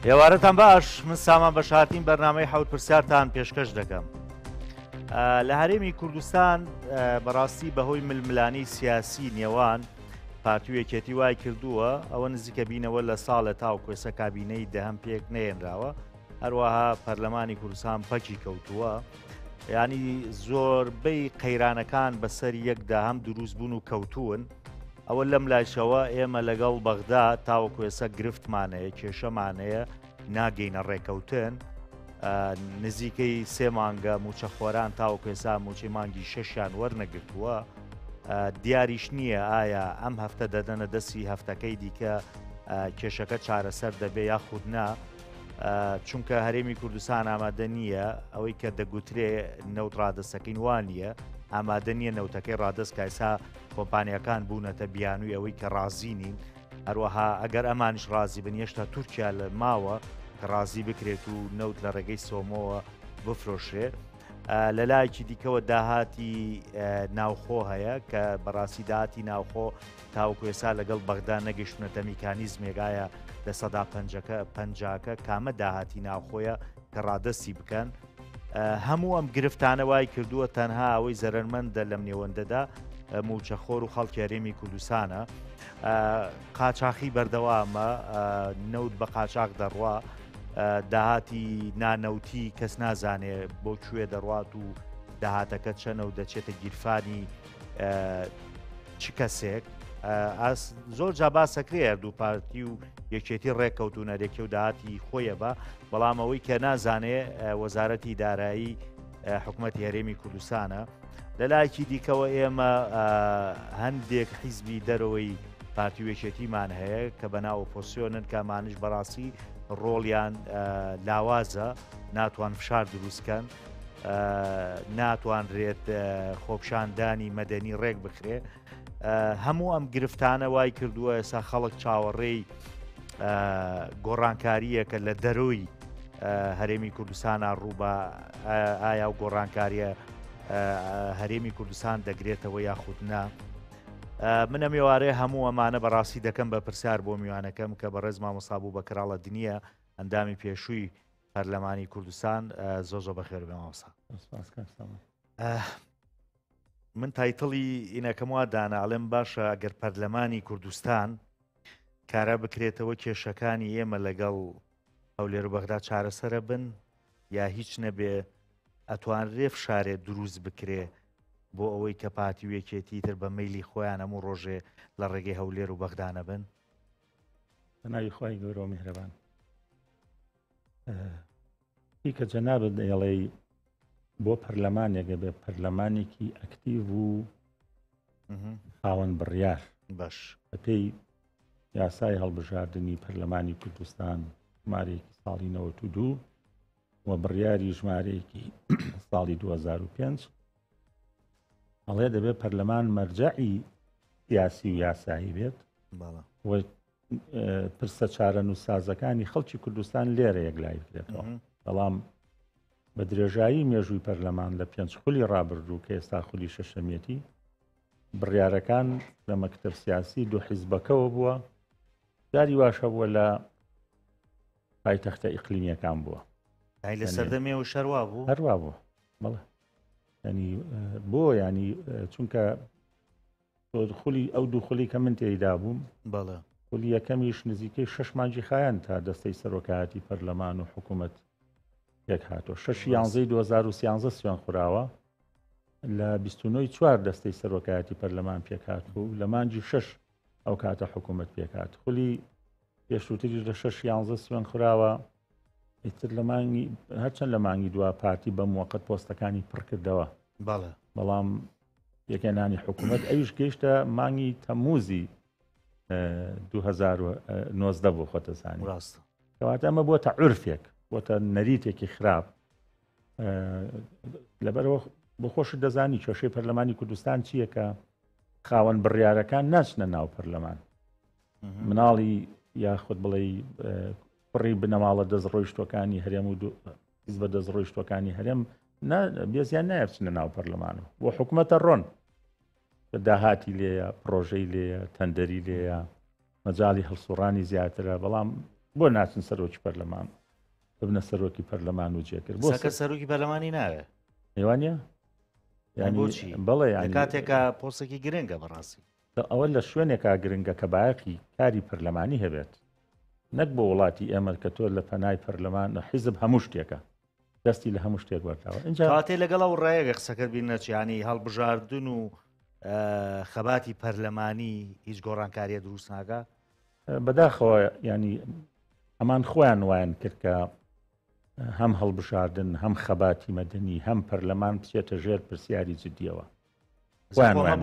ئێوارەتان باش من سامان بەشارتین بەرنامەی حەوت پرسیارتان پێشکەش دەکەم. لە هەرێمی کوردستان بەڕاستی بەهۆی ململانی سیاسی نێوان پارتی و یەکێتی وای کردووە ئەوە نزیکە بینەوە لە ساڵە تاوکو ئێستا کابینەی دەهەم پێک نەیەنراوە هەروەها پەرلەمانی کوردستان پەکی کەوتووە ینی زۆربەی قەیرانەکان بەسەر یەکدا هەم دروست بوون و کەوتون ئەوە لەم لایشەوە ئێمە لەگەڵ بەغدا تاوەکو ئێستا گرفتمانەیە کێشەمانەیە ناگەینە ڕێکەوتن نزیکەی سێ مانگە موچەخۆران تاوەکو ئێستا موچەی مانگی شەشیان وەرنەگرتووە دیاریش نییە ئایا ئەم هەفتە دەدەنە دەستی هەفتەکەی دیکە کێشەکە چارەسەر دەبێ یاخود نا چونکە هەرێمی کوردستان ئامادە نییە ئەوەی کە دەگوترێ نەوت ڕادەستەکەین وانە ئامادە نییە نەوتەکەی ڕادەست کایسا کۆمپانیەکان بوونەتە بیانووی ئەوەی کە ڕازی نین هەروەها ئەگەر ئەمانیش ڕازی بن هێشتا تورکیا لە ماوە کە ڕازی بکرێت و نەوت لە ڕێگەی سۆمۆوە بفرۆشرێ لە لایەکی دیکەوە داهاتی ناوخۆ هەیە کە بەڕاستی داهاتی ناوخۆ تاوەکو ئێستا لەگەڵ بەغدا نەگەشتونەتە میکانیزمێک ئایا لە سەدا پەنجەکە پەنجاکە کامە داهاتی ناوخۆیە کە ڕادەستی بکەن هەموو ئەم گرفتانە وای کردووە تەنها ئەوەی زەرەرمەندە لەم نێوەندەدا موچەخۆر و خەڵکی هەرێمی کوردستانە قاچاخی بەردەوامە نەوت بە قاچاق دەڕوا داهاتی نانەوتی کەس نازانێ بۆ کوێ دەڕوات و داهاتەکە چەنە و دەچێتە گیرفانی چ کەسێک زۆر جا باسەکرێ هەردوو پارتی و یەکێتی ڕێککەوتون هەرێکێ و داهاتی خۆیە بە بەڵام ئەوەی کە نازانێ وەزارەتی دارایی حکوومەتی هەرێمی کوردستانە لەلایەکی دیکەوە ئێمە هەندێک حیزبی دەرەوەی پارتی و یەکێتیمان هەیە کە بەناو ئۆپۆسیۆنن کامانش بەڕاستی ڕۆڵیان لاوازە ناتوان فشار دروستکەن ناتوانرێت خۆپشاندانی مەدەنی ڕێک بخرێ هەموو ئەم گرفتانە وای کردووە ئێستا خەڵک چاوەڕێی گۆڕانکارییەکە لە دەرۆی هەرێمی کوردستانە ڕووبە ئایا و گۆڕانکاریە هەرێمی کوردستان دەگرێتەوە یاخود نا. من ئەم ێوارەیە هەموو ئەمانە بەڕاستی دەکەم بە پرسیار بۆ میوانەکەم کە بەڕێز مامۆستا بوو بە کراڵە دنیە ئەندامی پێشووی پەرلەمانی کوردستان زۆ زۆ بەخێر بێ مامۆستا. من title ی ئینەکەم وا دانا ئەڵێم باشە ئەگەر پەرلەمانی کوردستان کارا بکرێتەوە کێشەکانی ئێمە لەگەڵ هەولێر و بەغدا چارەسەرە بن یا هیچ نەبێ ئەتوانرێ فشارێ دروست بکرێ بۆ ئەوەی کە پارتی و یەکێتی تر بە مەیلی خۆیان هەموو ڕۆژێ لە ڕێگەی هەولێر و بەغدا نەبن؟ بە ناوی خوای گەورە و میهرەبان. ئی کە جەنابت دەیڵێی بۆ پەرلەمانێک بێ پەرلەمانێکی ئەکتیڤ و خاوەن بڕیار باش بەپێی یاسای هەڵبژاردننی پەرلەمانی کوردستان ژمارەیەکی ساڵی 92 و بڕیاری ژمارەیەکی ساڵی 2005 ئەڵێ دەبێت پەرلەمان مەرجەعی سیاسی و یاسایی بێت و پرسە چارەنووسسازەکانی خەڵکی کوردستان لێرە یەکلایی بکرێتەوە بەڵام بە درێژایی مێژووی پەرلەمان لە پێنج خولی ڕابردوو کە ئێستا خولی شەشەمیەتی بڕیارەکان لە مەکتەب سیاسی دوو حیزبەکەوە بووە جاری واش هەبووە لە پایتەختە ئیقلیمیەکان بووە لە سەردەمێ و شەروا بوو هەروە بوو بەڵێ ینی بۆ ینی چونکە خولی ئەو دوو خولی کە من تێیدا بووم بەڵێ خولی یەکەمیش نزیکەی شش مانگی خایەن تا دەستەی سەرۆکایەتی پەرلەمان و حکوومەت پێک هاتۆ شش یانزەی 2013 سوێن خوراوە لە 29 چوار دەستەی سەرۆکایەتی پەرلەمان پێک هاتوو لە مانگی شش ئەو کاتە حکوومەت پێکات خولی پێشووتریش لە شش یانزە سوێن خوراوە ئیتر لە مانگی هەرچەند لە مانگی دوا پارتی بە موقت پۆستەکانی پڕکردەوە بەڵێ بەڵام پێکهێنانی حکوومەت ئەویش گەیشتە مانگی تەمموزی 2019 بۆ خۆتەزانی ڕاستە کەواتە ئەمە بۆتە عورفێک بۆتە نەریتێکی خراپ لەبەرەوە بۆ خۆشت دەزانی کێشەی پەرلەمانی کوردستان چییە کە خاوەن بڕیارەکان ناچنە ناو پەرلەمان مناڵی یاخود بڵێ کوڕی بنەماڵە دەستڕۆیشتوەکانی هەرێم و حیزبە دەستڕۆیشتوەکانی هەرێم بێزیان نایە بچنە ناو پەرلەمانەوە بۆ حکوومەتە ڕۆن داهاتی لێیە پرۆژەی لێیە تەندەری لێیە مەجای هەڵسوڕانی زیاترە بەڵام بۆ ناچن سەرۆکی پەرلەمان ببنە سەرۆکی پەرلەمان و جێگر؟ بۆ سەکە سەرۆکی پەرلەمانی ناوێ؟ ئێوانە بۆچی؟ بەڵێ، یانی کاتێکە پۆستێکی گرنگە بەڕاستی. ئەوە لە شوێنێکا گرنگە کە بایەخی کاری پەرلەمانی هەبێت، نەک بۆ وڵاتی ئێمە کە تۆ لە پەنای پەرلەمان حیزب هەموو شتێکە، دەستی لە هەموو شتێک وەرداوە. ئینجا کاتێ لەگەڵ ئەو ڕایەگە قسەکەت بیر نەچێ، ینی هەڵبژاردن و خەباتی پەرلەمانی هیچ گۆڕانکاریە دروست ناکا؟ بەداخەوە ینی ئەمان خۆیان وایان کرد کە هەم هەڵبژاردن هەم خەباتی مەدەنی هەم پەرلەمان بچێتە ژێر پرسیاری جدیەوە.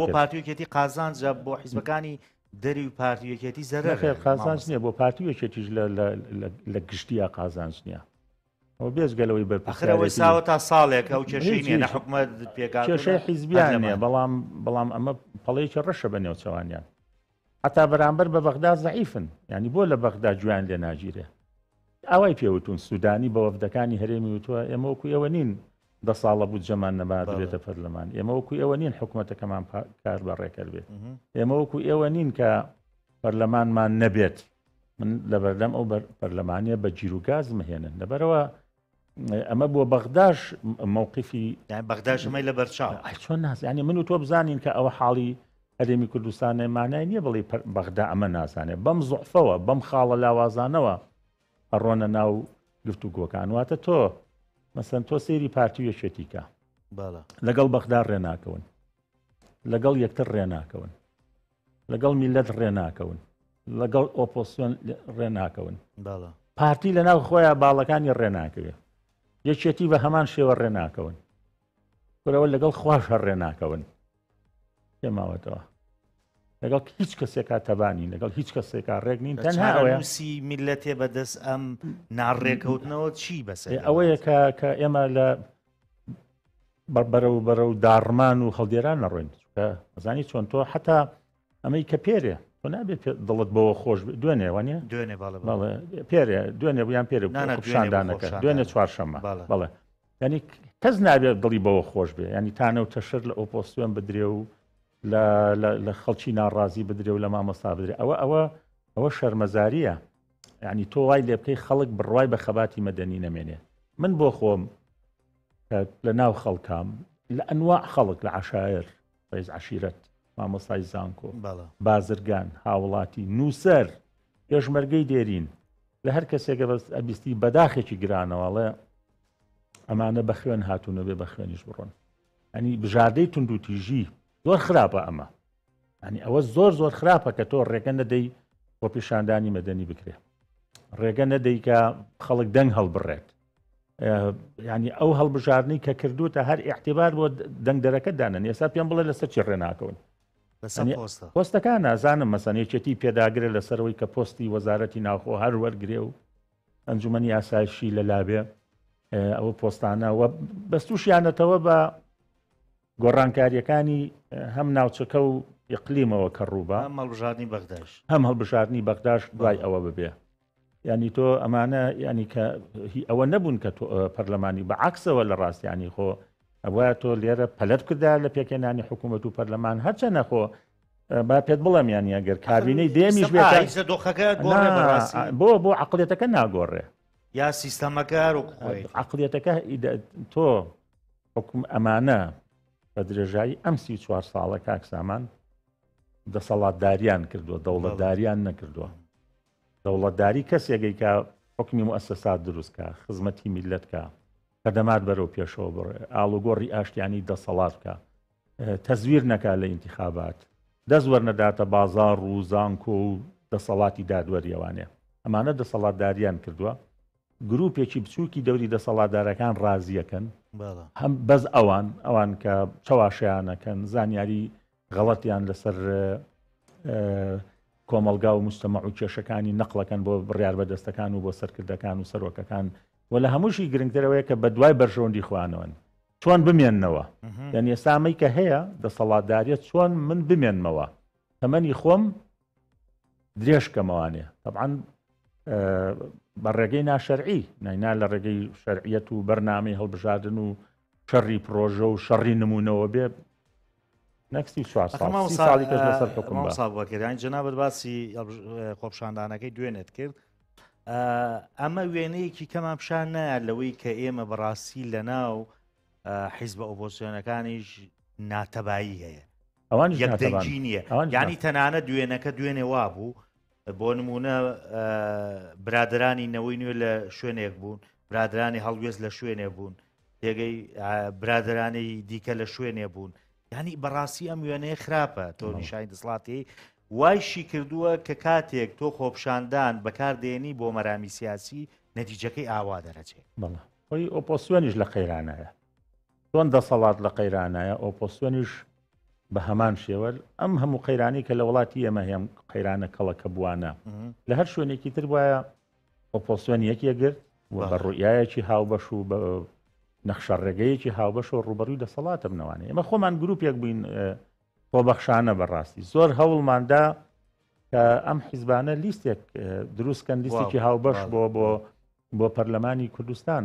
بۆ پارتی یەکێتی قازانجە، بۆ حیزبەکانی دەری و پارتی یەکێتی زەرەر؟ قازانج نییە بۆ پارتی یەکێتیش، لە گشتیە قازانج نییە. ئەو بێجگەلەوەی بەرپرسەوەی ساوە تا ساڵێک ئەو کێشەی نیە، نە حکومەت پێکات کێشەی حیزبیان نیە، بەڵام ئەمە پەڵەیەکی ڕەشە بە نێوچەوانیان. حتا بەرامبەر بە بەغدا زەعیفن، ینی بۆ لە بەغدا گویان لێ ناگیرێ؟ ئاوای پێوتون سوودانی بە وەفدەکانی هەرێمی وتووە ئێمە وەکو ئێوە نین 10 ساڵە بودجەمان نەما دەبێتە پەرلەمان، ئێمە وەکو ئێوە نین حکوومەتەکەمان کار بە ڕێکەر بێت، ئێمە وەکو ئێوە نین کە پەرلەمانمان نەبێت، من لەبەردەم ئەو پەرلەمانیە بە گیروگاز مهێنن. لەبەرەوە ئەمە بۆ بەغداش مووقفی بەغداشمەی لە بەرچاو چۆن نازانی من و تۆ بزانین کە ئەوە حاڵی هەرێمی کوردستانە، مانای نییە بڵێ بەغدا ئەمە نازانێت. بەم زۆفەوە، بەم خاڵە لاوازانەوە ئەڕۆنە ناو گفتوگۆکان. واتە تۆ مەسەن تۆ سەیری پارتی و یەکێتیکە لەگەڵ بەغدا ڕێناکەون، لەگەڵ یەکتر ڕێناکەون، لەگەڵ میلەت ڕێناکەون، لەگەڵ ئۆپۆسیۆن ڕێناکەون. پارتی لە ناو خۆیان باڵەکانی ڕێناکەوێ، یەکێتی بە هەمان شێوە ڕێناکەون، کورەوە لەگەڵ خواش هەر ڕێناکەون. پێماوەتەوە لەگەڵ هیچ کەسێکا تەبانی، لەگەڵ هیچ کەسێکا ڕێک نین. تەنها ئەوەیە میلەتێ بەدەست ئەم ناڕێکەوتنەوە چی بەسەر ئەوەیە کە ئێمە لە بەرەو بەرەو داڕمان و هەڵدێران نەڕۆین. ئەزانی چۆن، تۆ حتا ئەمەی کە پێرێ تۆ نابێت دڵت بەوە خۆش دوێنێ وانە؟ دوێنێ بەڵێ، پێرێ دوێنێ بوویان پێرێ پیشاندانەکە دوێنێ چوارشەممە. بەڵێ، ینی کەس نابێت دڵی بەوە خۆش بێ، ینی تانە و تەشر لە ئۆپۆسیۆن بدرێ و لە خەڵکی ناڕازی بدرێ و لە مامۆستا بدرێ. ئەوە شەرمەزاریە. ینی تۆ وای لێ بکەی خەڵک بڕوای بە خەباتی مەدەنی نەمێنێ. من بۆ خۆم لە ناو خەڵکام، لە ئەنواع خەڵک، لە عشاعر، ڕێز عشیرەت، مامۆستای زانکۆ، بازرگان، هاوڵاتی، نووسەر، پێشمەرگەی دێرین، لە هەر کەسێکە بەس ئەبیستی بەداخێکی گرانەوەڵێ ئەمانە بە خوێن هاتوونە بێ بە خوێنیش بڕۆن. ئەنی بژاردەی توندوتیژی زۆر خراپە ئەمە. ئەنی ئەوە زۆر زۆر خراپە کە تۆ ڕێگە نەدەی خۆپیشاندانی مەدەنی بکرێ، ڕێگە نەدەی کە خەڵک دەنگ هەڵبڕێت. ینی ئەو هەڵبژاردنەی کە کردوتە هەر احتیبار بۆ دەنگدەرەکە دانن. ئێستا پێم بڵێ لەسەر چی ڕێناکەون؟ پۆستەکان نازانم. مەسەن یەکێتی پێداگرە لەسەرەوەی کە پۆستی وەزارەتی ناوخۆ هەر وەرگێ و ئەنجومەنی ئاسایشی لە لابێ، ئەوە پۆستانە و بەستوشیانەتەوە بە گۆڕانکاریەکانی هەم ناوچەکە و ئیقلیمەوە کە ڕووبە، هەم هەڵبژاردنی بەغداش، هەم هەڵبژاردنی بەغداش دوای ئەوە ببێ. ینی تۆ ئەمانە ینی کە ئەوە نەبوون کە پەرلەمانی بە عکسەوە لە ڕاستیانی خۆ ئەوە تۆ لێرە پەلت کردا لە پێکهێنانی حکوومەت و پەرلەمان. هەرچەنە خۆ با پێت بڵێم یان ئەگەر کابینەی دێمیش بێت دۆخەکە بۆ عقلێتەکە ناگۆڕێ یا سیستەمەکە عقلێتەکە. تۆ حکوم ئەمانە بە درێژایی ئەم 34 ساڵە کاک سامان دەسەڵاتداریان کردووە، دەوڵەتداریان نەکردووە. دەوڵەتداری کەسێکەی کە حکمی موسەسات دروستکە، خزمەتی میلەت کە، خەدەمات بەرەو پێشەوە بڕێ، ئاڵوگۆڕی ئاشتیانی دەسەڵات بکە، تەزویر نەکا لە ئینتخابات، دەست وەرنەداتە بازاڕ و زانکۆ و دەسەڵاتی دادوەریەوانێ. ئەمانە دەسەڵاتداریان کردووە. گروپێکی بچووکی دەوری دەسەڵاتدارەکان ڕازیەکەن، هەم بەس ئەوان کە چەواشەیانەکەن، زانیاری غەڵەتیان لەسەر کۆمەڵگا و مجتەمەع و کێشەکانی نەقڵەکەن بۆ بڕیار بەدەستەکان و بۆ سەرکردەکان و سەرۆکەکان. و لە هەمووشی گرنگترەوەیە کە بە دوای بەرژەوەندی خوانەوەن چۆن بمێننەوە. یعنی ئێستامەی کە هەیە دەسەڵاتداریە چۆن من بمێنمەوە، تەمەنی خۆم درێژ کەمەوانێ، طبعا بە ڕێگەی ناشەرعی ناینا، لە ڕێگەی شەرعیەت و بەرنامەی هەڵبژاردن و شەڕی پرۆژە و شەڕی نمونەوە بێ. نەکسی 4 ساڵی کەس لەسەر حکوم ساڵ بەکرانی. جەنابەت باسی خۆپشاندانەکەی دوێنێت کرد. ئەمە وێنەیەکی کەمان پیشان نایە لەوەی کە ئێمە بەڕاستی لە ناو حیزبە ئۆپۆزسیۆنەکانیش ناتەبایی هەیە. ئەوانیش یەک ناتەبان. دەنگی نییە. ئەوانیش یانی ناتەبان. تەنانەت وێنەکە دوێنێ وابوو، بۆ نموونە برادەرانی نەوەی نوێ لە شوێنێک بوون، برادەرانی هەڵوێست لە شوێنێ بوون، تێگەی برادەرانی دیکە لە شوێنێ بوون. یانی بەڕاستی ئەم وێنەیە خراپە، تۆ نیشانی دەسەڵاتی وایشی کردووە کە کاتێک تۆ خۆپیشاندان بەکار دێنی بۆ مەرامی سیاسی نەتیجەکەی ئاوا دەرەچێ. بەڵێ خۆی ئۆپۆسیۆنیش لە قەیرانایە. چۆن دەسەڵات لە قەیرانایە ئۆپۆسیۆنیش بە هەمان شێوە ئەم هەموو قەیرانی کە لە وڵاتی ئێمە هەیە قەیرانە کەڵەکە بووانە لە هەر شوێنێکی تر وایە ئۆپۆسیۆن یەکێ گرت و بە ڕوئیایەکی هاوبەش و بە نەخشە ڕێگەیەکی هاوبەش و ڕوبەڕووی دەسەڵاتە بنەوانێ ئێمە خۆمان گروپێک بووین خۆبەخشانە بەڕاستی زۆر هەوڵماندا کە ئەم حیزبانە لیستێک دروستکەن لیستێکی هاوبەش بۆ بۆ بۆ پەرلەمانی کوردستان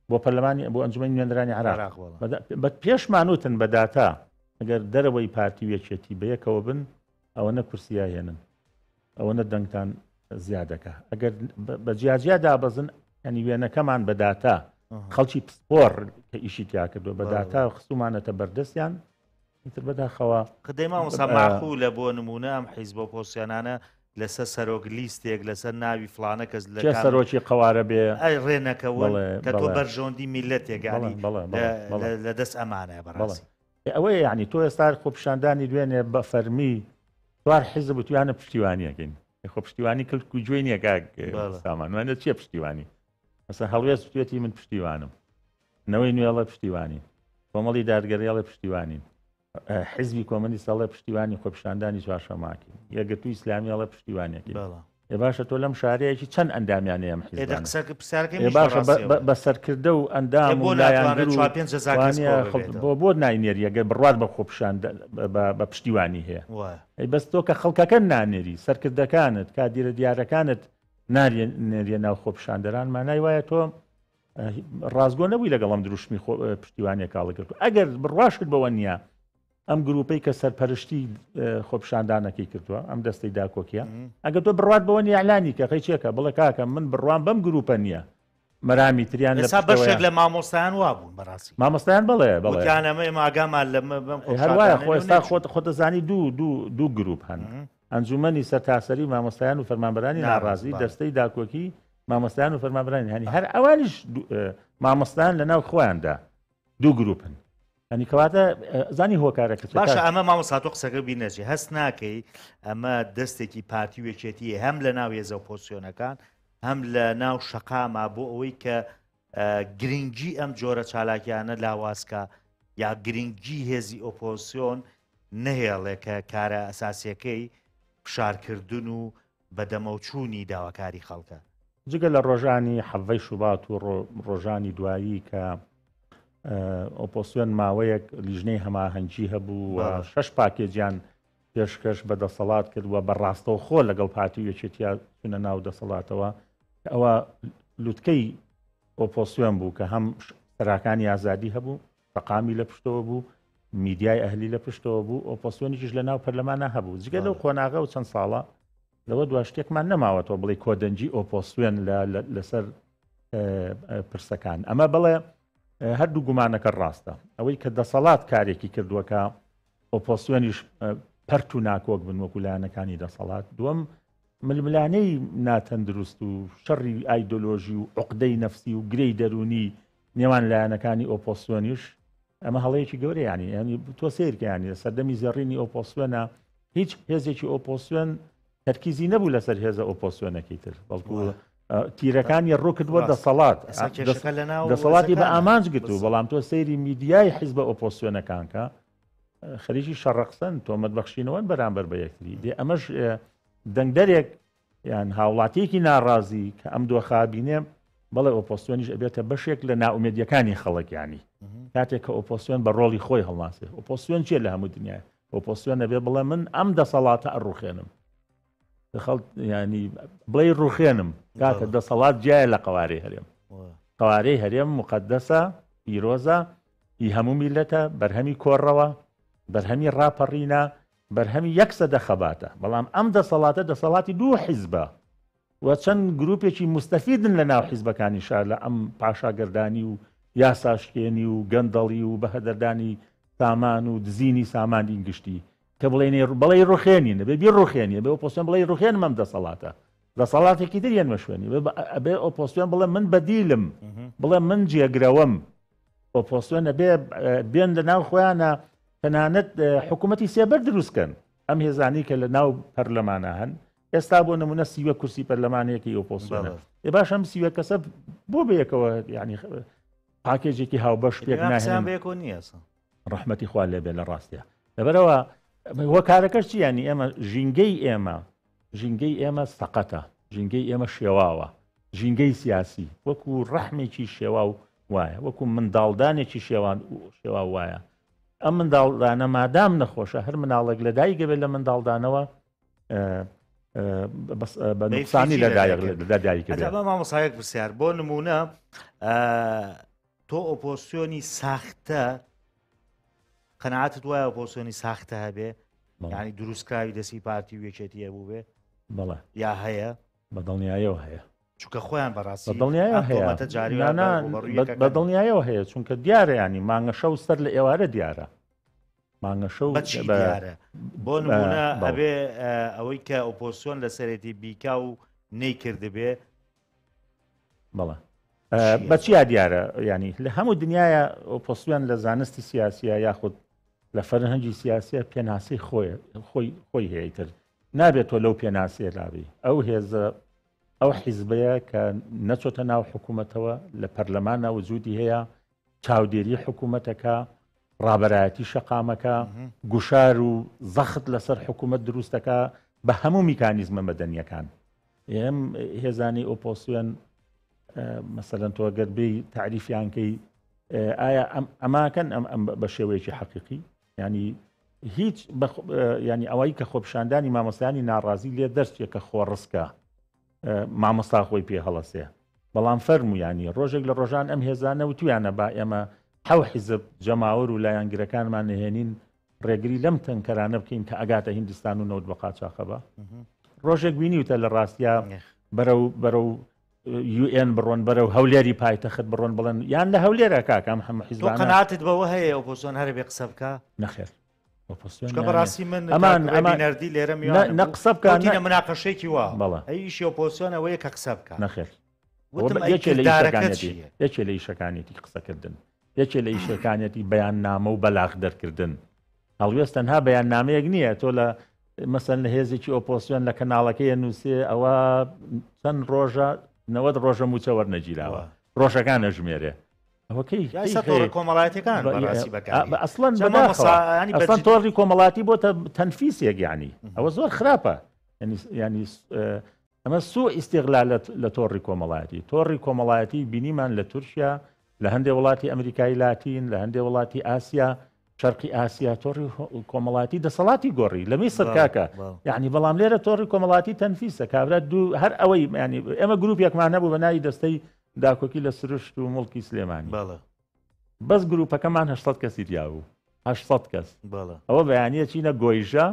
بۆ پەرلەمانی بۆ ئەنجومەنی نوێنەرانی عراق بە پێشمانوتن بە داتا ئەگەر دەرەوەی پارتی و یەکێتی بەیەکەوە بن ئەوە نە کورسیا هێنن ئەوە نە دەنگتان زیادەکە ئەگەر بە جیاجیا دابەزن ینی وێنەکەمان بە داتا خەڵکی پسپۆر کە ئیشی تیا کردو بە داتا خستومانەتە بەردەستیان ئیتر بەداخەوە. خدەی مامۆستا ماقولە بۆ نمونە ئەم حیزبە ئۆپۆزسیۆنانە لەسەر سەرۆک لیستێک لەسەر ناوی فڵانە کەس لە کێ سەرۆکی قەوارە بێ ئەی ڕێ نەکەون بەڵێ کە تۆ بەڵێ بەرژەوەندی میللەتێک بەڵێ یانی بەڵێ لە بەڵێ بەڵێ لە لە دەست ئەمانە بەڵێ بەڕاستی. ئێ ئەوەیە یانی تۆ ئێستا خۆپیشاندانی دوێنێ بە فەرمی چوار حیزب وتویانە پشتیوانیەکەین ئێ خۆ پشتیوانی کلک و گوێی نییە کاک بەڵێ. سامان وانە چییە پشتیوانی مەسەن هەڵوێست وتوێتی من پشتیوانم نەوەی نوێ ئەڵێ پشتیوانین، کۆمەڵی دادگەری ئەڵێ پشتیوانین، حیزبی کۆمەنیست ئەڵێ پشتیوانی خۆپیشاندانی چوارشەممەکەین، یەکگرتووی ئیسلامی ئەڵێ پشتیوانیەکەین. ئێ باشە تۆ لەم شارەیەکی چەند ئەندامیان هەیە ئەم حیزبانە؟ ئێ باشە بە سەرکردە و ئەندام و لایەنگر و وانە بۆ بۆ ناینێری ئەگەر بڕوات بە خۆپیشان بە پشتیوانی هەیە؟ ئەی بەس تۆ کە خەڵکەکە نانێری سەرکردەکانت کادیرە دیارەکانت نارێنێریە ناو خۆپیشاندەران مانای وایە تۆ ڕاستگۆ نەبووی لەگەڵ ئەم دروشمی پشتیوانیە کاڵەگرت ئەگەر بڕواشت بەوە نییە ئەم گروپەی کە سەرپەرشتی خۆپشاندانەکەی کردووە ئەم دەستەی داکۆکیە ئەگەر تۆ بڕوات بەوە نیعلانی کە قەیچێکە بڵێ کاکە من بڕوام بەم گروپە نییە مەرامی تریان لە بەشێک لە مامۆستایان وابوون بەڕاستی مامۆستایان بڵێ بەڵێ ئەمە ئێمە ئاگامان لە هەروایە خۆ ئێستا خۆت خۆتەزانی دوو دوو دوو گروپ هەن ئەنجومەنی سەرتاسەری مامۆستایان و فەرمانبەرانی ناڕازی، دەستەی داکۆکی مامۆستایان و فەرمانبەرانی هەنی هەر ئەوانیش مامۆستایان لە ناو خۆیاندا دوو گروپن هەنی کەواتە زانی هۆکارەکە باشە ئەمە مامۆستا تۆ قسەکە بیر نەچێ هەست ناکەی ئەمە دەستێکی پارتی و یەکێتی هەم لە ناو هێزە ئۆپۆزسیۆنەکان هەم لە ناو شەقاما بۆ ئەوەی کە گرنگی ئەم جۆرە چالاکیانە لاوازکە یا گرنگی هێزی ئۆپۆزسیۆن نەهێڵێ کە کارە ئەساسیەکەی فشارکردن و بەدەمەوچوونی داواکاری خەڵکە. جگە لە ڕۆژانی حەڤەی شوبات و ڕۆژانی دوایی کە ئۆپۆسیۆن ماوەیەک لیژنەی هەماهەنگی هەبوو و شەش پاکێجیان پێشکەش بە دەسەڵات کرد و بە ڕاستەوخۆ لەگەڵ پارتی و یەکێتیا چونە ناو دەسەڵاتەوە ئەوە لوتکەی ئۆپۆسیۆن بوو کە هەم سەراکانی ئازادی هەبوو شەقامی لە پشتەوە بوو، میدیای ئەهلی لە پشتەوە بوو، ئۆپۆسیۆنیشیش لە ناو پەرلەمانا هەبوو. جگە لەو قۆناغە و چەند ساڵە لەوە دوا شتێکمان نەماوەتەوە بڵێ کۆدەنگی ئۆپۆسیۆن لەسەر پرسەکان. ئەمە بڵێ هەردوو گومانەکە ڕاستە. ئەوەی کە دەسەڵات کارێکی کردووە کە ئۆپۆسیۆنیش پەرت و ناکۆک بن وەکو لایەنەکانی دەسەڵات. دووەم ململانێی ناتەندروست و شەڕی ئایدۆلۆژی و عقدەی نەفسی و گرێی دەروونی نێوان لایەنەکانی ئۆپۆسیۆنیش ئەمە هەڵەیەکی گەورە ینی ینی تۆ سیرکە ینی لە سەردەمی زێڕینی ئۆپۆسیۆنە هیچ هێزێکی ئۆپۆسیۆن تەرکیزی نەبوو لەسەر هێزە ئۆپۆسیۆنەکەی تر بەڵکو تیرەکانی ڕوو کردووە دەسەڵات دەسەڵاتی بە ئامانج گرت و بەڵام تۆ سەیری میدیای حیزبە ئۆپۆسیۆنەکان کە خەریکی شەڕەقسەن تۆمەت بەخشینەوەن بەرامبەر بە یەکتری دێ ئەمەش دەنگدەرێک یان هاوڵاتیەکی ناڕازی کە ئەم دۆخە بینێ بەڵێ ئۆپۆسیۆنیش ئەبێتە بەشێک لە نائومێدیەکانی خەڵک ینی کاتێک کە ئۆپۆسیۆن بە ڕۆڵی خۆی هەڵناسێ ئۆپۆسیۆن چیە لە هەموو دنیای ئۆپۆسیۆن ئەبێ بڵێ من ئەم دەسەڵاتە ئەڕوخێنم خەڵ ینی بڵێ ڕوخێنم کاکە دەسەڵات جیایە لە قوارەی هەرێم قوارەی هەرێم مقدەسە پیرۆزە ئی هەموو میلەتە بەرهەمی کۆڕەوە بەرهەمی ڕاپەڕینە بەرهەمی یەک سەدە خەباتە، بەڵام ئەم دەسەڵاتە دەسەڵاتی دوو حیزبە. و چەند گروپێکی موستەفیدن لە ناو حیزبەکانی شار لە ئەم پاشاگەردانی و یاساشکێنی و گەندەڵی و بەهەدەردانی سامان و دزینی سامانی گشتی کە بڵێنێ بەڵێ ڕوخێنین بێ بی ڕوخێنی بێ ئۆپۆسیۆن بڵێ ڕوخێنم ئەم دەسەڵاتە دەسەڵاتێکی تر یەنمە شوێنی بێ ئۆپۆسیۆن بڵێ من بەدیلم بڵێ من جێگرەوەم ئۆپۆسیۆن ئەبێ بێن لە ناو خۆیانە تەنانەت حکوومەتی سێبەر دروستکەن ئەم هێزانی کە لە ناو پەرلەمانە هەن ئێستا بۆ نمونە سیوە کورسی پەرلەمانەیەکی ئۆپۆسیۆنە ئێ باش ئەم سیوە کەسە بۆ بەیەکەوە ینی پاکێجێکی هاوبەش پێک ناهێنن بەیەکەوە نییە ڕەحمەتی خوا لێبێ لە ڕاستە لەبەرەوە هۆکارەکەش چی ینی ئێمە ژینگەی ئێمە ژینگەی ئێمە سەقەتە ژینگەی ئێمە شێواوە ژینگەی سیاسی وەکو ڕەحمێکی شێواو وایە وەکو منداڵدانێکی شێوان شێواو وایە ئەم منداڵدانە مادام نەخۆشە هەر مناڵێک لە دایکە بێت لە منداڵدانەوە بە نوقسانی لە دایک مامۆسایەک پرسیار بۆ نمونە تۆ ئۆپۆسیۆنی ساختە قەنەعاتت وایە ئۆپۆسیۆنی ساختە هەبێ ینی دروستکراوی دەستی پارتی و یەکێتی هەبوو بێ بەڵێ یا هەیە بە دڵنیایەوە هەیە چونکە خۆیان بەڕاستی بە دڵنیایەوە هەیە چونکە دیارە ینی مانگەشە و سەر لە ئێوارە دیارە مانگەشە و دیارە بۆ نمونە ئەبێ ئەوەی کە ئۆپۆسیۆن لەسەرێتی بیکا و نەیکردبێ بەڵێ بەچیا دیارە ینی لە هەموو دنیاە ئۆپۆسیۆن لە زانستی سیاسیە یاخود لە فەرهەنگی سیاسیە پێناسەی خۆی خۆی خۆی هەیە تر نابێت تۆ لەو پێناسەیە لابی ئەو هێزە ئەو حیزبەیە کە نەچۆتە ناو حکوومەتەوە لە پەرلەمانە وجودی هەیە چاودێری حکوومەتەکە ڕابەرایەتی شەقامەکە گوشار و زەخت لەسەر حکوومەت دروستەکە بە هەموو میکانیزمە مەدەنیەکان ئێم هێزانی ئۆپۆسیۆن مەسەلەن تۆ گەر بێی تعریفیانکەی ئایا ئەماکەن ئەم ئەم بە شێوەیەکی حەقیقی ینی هیچ ینی ئەوەی کە خۆپشاندانی مامۆستایانی ناڕازی لێ دەرچێ کە خۆڕسکە مامۆستا خۆی پێ هەڵەسێ بەڵام فەرمویانی ڕۆژێک لە ڕۆژان ئەم هێزانە وتویانە با ئێمە حەو حیزب جەماوەر و لایەنگرەکانمان نهێنین ڕێگری لەم تەنکەرانە بکەین کە ئەگاتە هیندستان و نەوت بە قاچاخە بە ڕۆژێک بینیوتە لە ڕاستیا بەرەو بەرەو UN بڕۆن بەرەو هەولێری پایتەخت بڕۆن بڵێن یان لە هەولێرە کاکەم هەموو حیزبانە قەناعەتت بەوە هەیە ئۆپۆزسیۆن هەرە بێ قسە بکە نەخێر ئۆپۆزسیۆن چونکە بەڕاستی من ئەمان ئەمان نەردی لێرە میوان نە قسە بکە نە مناقەشێکی وا بەڵێ ئەی ئیشی ئۆپۆزسیۆن ئەوەیە کە قسە بکە نەخێر وتم یەکێ لە ئیشەکانیەتی یەکێ لە ئیشەکانیەتی قسەکردن یەکێ لە ئیشەکانیەتی بەیاننامە و بەلاغ دەرکردن هەڵوێست تەنها بەیاننامەیەک نییە تۆ لە مەسەن لە هێزێکی ئۆپۆسیۆن لە کەناڵەکەی نووسێ ئەوە چەند ڕۆژە 90 ڕۆژە موچە وەرنەگیراوە ڕۆژەکان ئەژمێرێ ئەوەکەی کۆمەڵاتەکان ئەسڵەن ئەسڵەن تۆڕی کۆمەڵاتی بۆتە تەنفیسێک ینی ئەوە زۆر خراپە ینی ئەمە سوء ئیستیغلال لە تۆڕی کۆمەڵایەتی. تۆڕی کۆمەڵایەتی بینیمان لە تورکیا، لە هەندێ وڵاتی ئەمریکای لاتین، لە هەندێ وڵاتی ئاسیا، شەرقی ئاسیا تۆڕی کۆمەڵاتی دەسەڵاتی گۆڕی لە میسر کاکە یعنی بەڵام لێرە تۆڕی کۆمەڵاتی تەنفیسە کابرا دوو هەر ئەوەی ینی ئێمە گروپێکمان هەبوو بە ناوی دەستەی داکۆکی لە سروشت و موڵکی سلێمانی بەس گروپەکەمان 800 کەسی تیا بوو 800 کەس ئەوە بەیانە چینە گۆیژە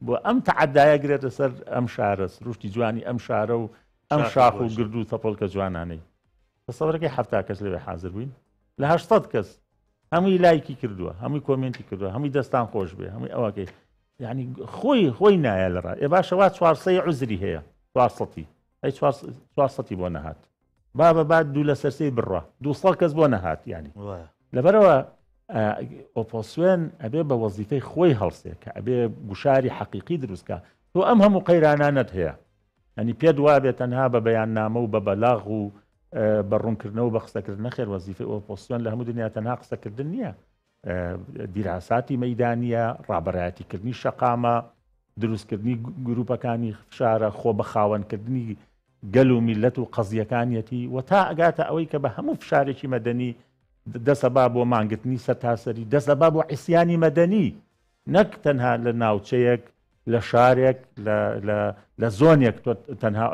بۆ ئەم تەعەدایە گرێتە سەر ئەم شارە سروشتی جوانی ئەم شارە و ئەم شاخ و گرد و تەپۆلکە جوانانەی تەسەورەکەی 70 کەس لەوێ حاضر بووین لە 800 کەس هەمووی لایکی کردووە هەمووی کۆمێنتی کردووە هەمووی دەستان خۆش بێ هەمووی ئەوەکەی یعنی خۆی خۆی نایە لە ڕا ئێ باشە وا 400 عوزری هەیە 400 ئەی 400 بۆ نەهات بابە با دوو لە سەرسەی بڕە 200 کەس بۆ نەهات ینی لەبەرەوە ئۆپۆسیۆن ئەبێ بە وەزیفەی خۆی هەڵسێ کە ئەبێ گوشاری حەقیقی دروستکە تۆ ئەم هەموو قەیرانانەت هەیە ئەنی پێت وابێت تەنها بە بەیاننامە و بە بەلاغ و بە ڕوونکردنەوە بە قسەکردن نەخێر وەزیفەی ئۆپۆسیۆن لە هەموو دنیا تەنها قسەکردن نییە دیراساتی مەدانیە ڕابەرایەتیکردنی شەقامە دروستکردنی گروپەکانی فشارە خۆ بە خاوەنکردنی گەل و میلەت و قەزیەکانیەتی و تا ئەگاتە ئەوەی کە بە هەموو فشارێکی مەدەنی دەسەبا بۆ مانگرتنی سەرتاسەری، دەسەبا بۆ عیسیانی مەدەنی، نەک تەنها لە ناوچەیەک، لە شارێک، لە زۆنێک تۆ تەنها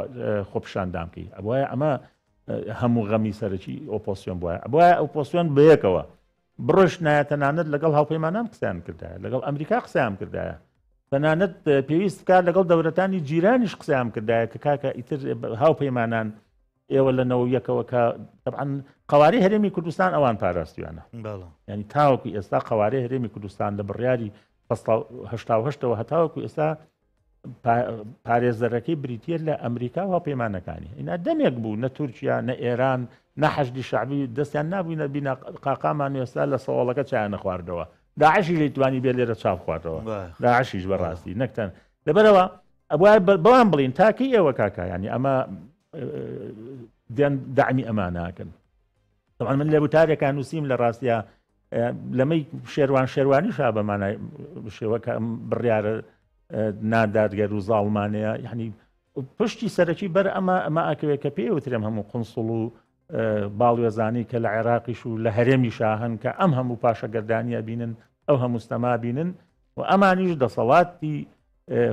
خۆپیشاندان بکەی. ئەبوایە ئەمە هەموو غەمی سەرەکی ئۆپۆسیۆن بوایە. ئەبوایە ئۆپۆسیۆن بەیەکەوە بڕۆشتنایە تەنانەت لەگەڵ هاوپەیمانان قسەیان کردایە، لەگەڵ ئەمریکا قسەیان کردایە. تەنانەت پێویست بکات لەگەڵ دەورەتانی جیرانیش قسەیان کردایە کە کاکە ئیتر هاوپەیمانان ئێوە لە نەوە یەکەوە کە طبعا قوارەی هەرێمی کوردستان ئەوان پاراستویانە ینی تاوەکو ئێستا قوارەی هەرێمی کوردستان لە بڕیاری هەشتەوە هەتاوەکو ئێستا پارێزەرەکەی بریتە لە ئەمریکا و پەیمانەکانی ئینا دەمێک بوو نە تورکیا نە ئێران نە حەشدی شعبی دەستیان نابووینە بینا قاقامان ئێستا لە سەواڵەکە چیان نەخواردەوە داعشیش دەیتوانی بێ لێرە چاپ خواتەوە داعشیش بەڕاستی نەکتەن لەبەرەوە ئەبوایە بەوان بڵین تاکەی ئێوە کاکە ینی ئەمە دێن دامی ئەمە ناکەن طبعا من لە وتارێکان نووسیم لە ڕاستە لەمەی شێوان شێوانی شا بەمانای شێوەکە ئەم بڕیارە نادادگەر و زاڵمانەیە یعنی پشتی سەرەکی بەر ئەمە ئەمە ئەکەوێت کە پێی وترێم هەموو قنسڵ و باڵوێزانی کە لە عێراقیش و لە هەرێمیشا هەن کە ئەم هەموو پاشەگەردانیە بینن ئەو هەموو ستەما بینن و ئەمانیش دەسەڵاتی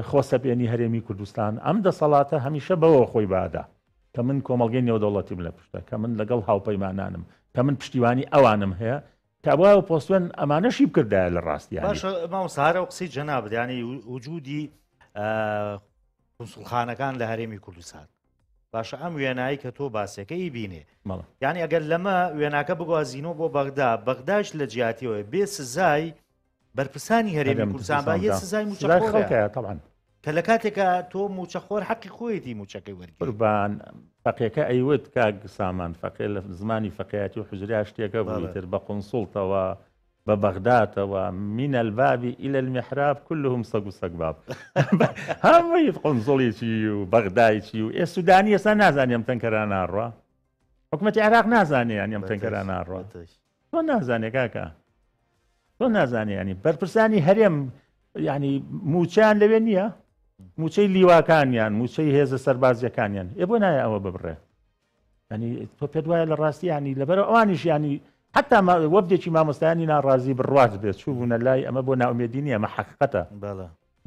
خۆسەپێنی هەرێمی کوردستان ئەم دەسەڵاتە هەمیشە بەوە خۆی بادا کە من کۆمەڵگەی نێودەوڵەتیم لە پشتە کە من لەگەڵ هاوپەیمانانم کە من پشتیوانی ئەوانم هەیە کە وایە پۆستوێن ئەمانەشی بکردایە لە ڕاستیان. باشە مامۆستا هەر ئەو قسەی جەنابت یانی وجودی قونسوڵخانەکان لە هەرێمی کوردستان باشە ئەم وێنایی کە تۆ باسەکە ئی بینێ یعنی ئەگەر لەمە وێناکە بگوازینەوە بۆ بەغدا بەغداش لە جیاتیەوە بێ سزای بەرپرسانی هەرێمی کوردستان با یە سزای موچەخۆرە طبعا کە لە کاتێکا تۆ موچەخۆر حەقی خۆیەتی موچەکەی وەرگری قوربان فەقێکە ئەیوت کاک سامان فەقێ لە زمانی فەقیاتی و حجریا شتێکە بوو تر بە قونسوڵتەوە بە بەغداتەوە من الباب إلى المحراب كلهم سەگ و سەگباب هەمووی قونسوڵیی و بەغدایچی و ئێ سودانی ئێستا نازانێ ئەم تەنکەرە ناڕوا حکومەتی عێراق نازانێ یانی ئەم تەنکەرە ناڕوا تۆ نازانێ کاکە تۆ نازانێ ینی بەرپرسانی هەرێم ینی موچیان لەوێ نییە موچەی لیواکانیان موچەی هێزە سەربازیەکانیان ئێ بۆ نایە ئەوە ببڕێ ینی تۆ پێت وایە لە ڕاستی ینی لەبەر ئەوانیش ینی حتا وەفدێکی مامۆستایانی ناڕازی بڕوات بێت چوو بوونە لای ئەمە بۆ ناومێدی نیە ئەمە حقیقەتە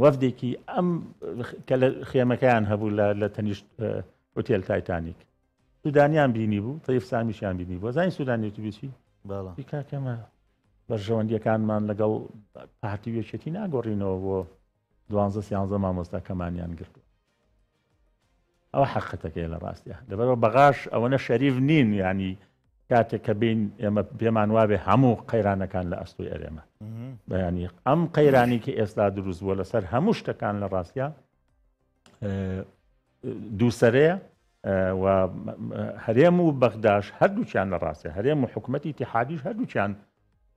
وەفدێکی ئەم کە لە خێمەکەیان هەبوو لە تەنیشت ئوتێل تایتانیک سودانیان بینی بوو تەیف سامیشیان بینی بوو زانی سودانی وتبی چی کاکەمە بەرژەوەندیەکانمان لەگەڵ پارتی و یەکێتی ناگۆڕینەوە بۆ دوانزە سیانزە مامۆستاکەمانیان گرتووە ئەوە حەقەتەکەی لە ڕاستە لەبەرەوە بەغاش ئەوەنە شەریف نین ینی کاتێک کە بین ئێمە پێمان وابێ هەموو قەیرانەکان لە ئەستۆی ئەرێمە بەیانی ئەم قەیرانی کە ئێستا دروست بووە لەسەر هەموو شتەکان لە ڕاستە دووسەرەیە و هەرێم و بەغداش هەردووکیان لە ڕاستە هەرێم و حکوومەتی تحادیش هەردووکیان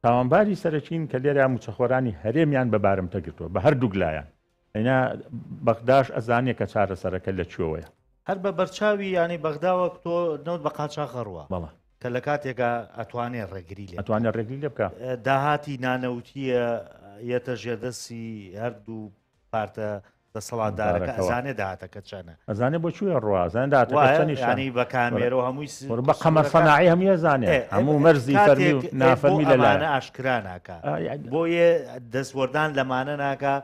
تاوانباری سەرەکین کە لێرە موچەخۆرانی هەرێمیان بە بارمتە گرتووە بە هەردووک لایەن ئەینا بەغداش ئەزانێ کە چارەسەرەکە لە کوێوەیە. هەر بە بەرچاوی یانەی بەغداوە تۆ نەوت بە قاچاخ ئەڕوا بەڵێ. کە لە کاتێکا ئەتوانێ ڕێگری لێ ئەتوانێ ڕێگری لێ بکا. داهاتی نانەوتیە یەتە ژێردەستی هەردوو پارتە دەسەڵاتدارەکە ئەزانێ داهاتەکە چەنە. ئەزانێ بۆ کوێ ڕوا ئەزانێ داهاتەکە چەنیشە. یانی بە کامێرە هەمووی بە قەمەر سەناعی هەمووی ئەزانێ هەموو مەرزی فەرمی و نافەرمی لە لایە. ئاشکرا ناکا بۆیە دەستوەردان لەمانە ناکا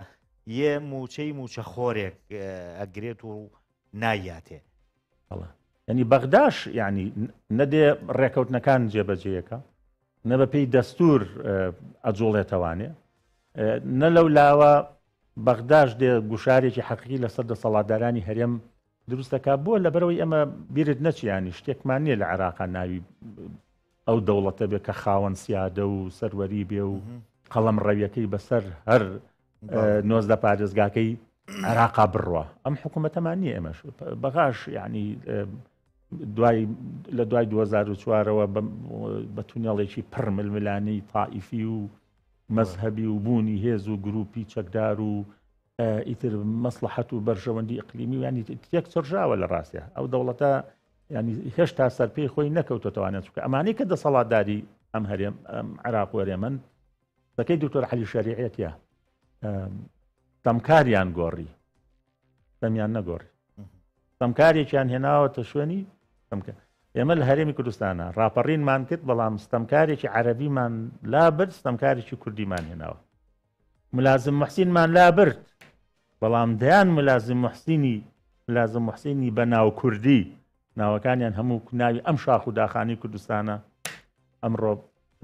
یە موچەی موچەخۆرێک ئەگرێت و نایاتێ. ینی بەغداش ینی نەدێ ڕێکەوتنەکان جێبەجێیەکە نە بە پێی دەستور ئەجوڵێتەوانێ نە لەو لاوە بەغداش دێ گوشارێکی حەقیقی لەسەر دەسەڵاتدارانی هەرێم دروست دەکات بۆ لەبەرەوەی ئەمە بیرت نەچیانی شتێکمان نییە لە عێراقا ناوی ئەو دەوڵەتە بێ کە خاوەن سیادە و سەروەری بێ و قەڵەم ڕەویەکەی بەسەر هەر 19 پارێزگاکەی عێراقا بڕوە ئەم حکوومەتەمان نییە ئێمەش بەغاش یعنی دوای لە دوای 2004ەوە بە تونێڵێکی پڕ ململانێی تائیفی و مەزهەبی و بوونی هێز و گروپی چەکدار و ئیتر مەسلحەت و بەرژەوەندی ئەقلیمی ینی تێک چڕژاوە لە ڕاستە ئەو دەوڵەتە ینی هێشتا سەرپێی خۆی نەکەوتەوانە چکە ئەمانەی کە دەسەڵاتداری ئەم هەرێم ئەم عراق وەرێمن دەکەی دکتۆر علی شەریعەتە تەمکاریان گۆڕی دەمیان نەگۆڕی ستەمکارێکیان هێناوەتە شوێنی ستەمکە ئێمە لە هەرێمی کوردستانە ڕاپەڕینمان کرد بەڵام ستەمکارێکی عەربیمان لابرد ستەمکارێکی کوردیمان هێناوە ملازم محسینمان لابرد بەڵام دەیان ملازم محسینی ملازم محسینی بە ناو کوردی ناوەکانیان هەموو ناوی ئەم شاخ و داخانی کوردستانە ئەمڕۆ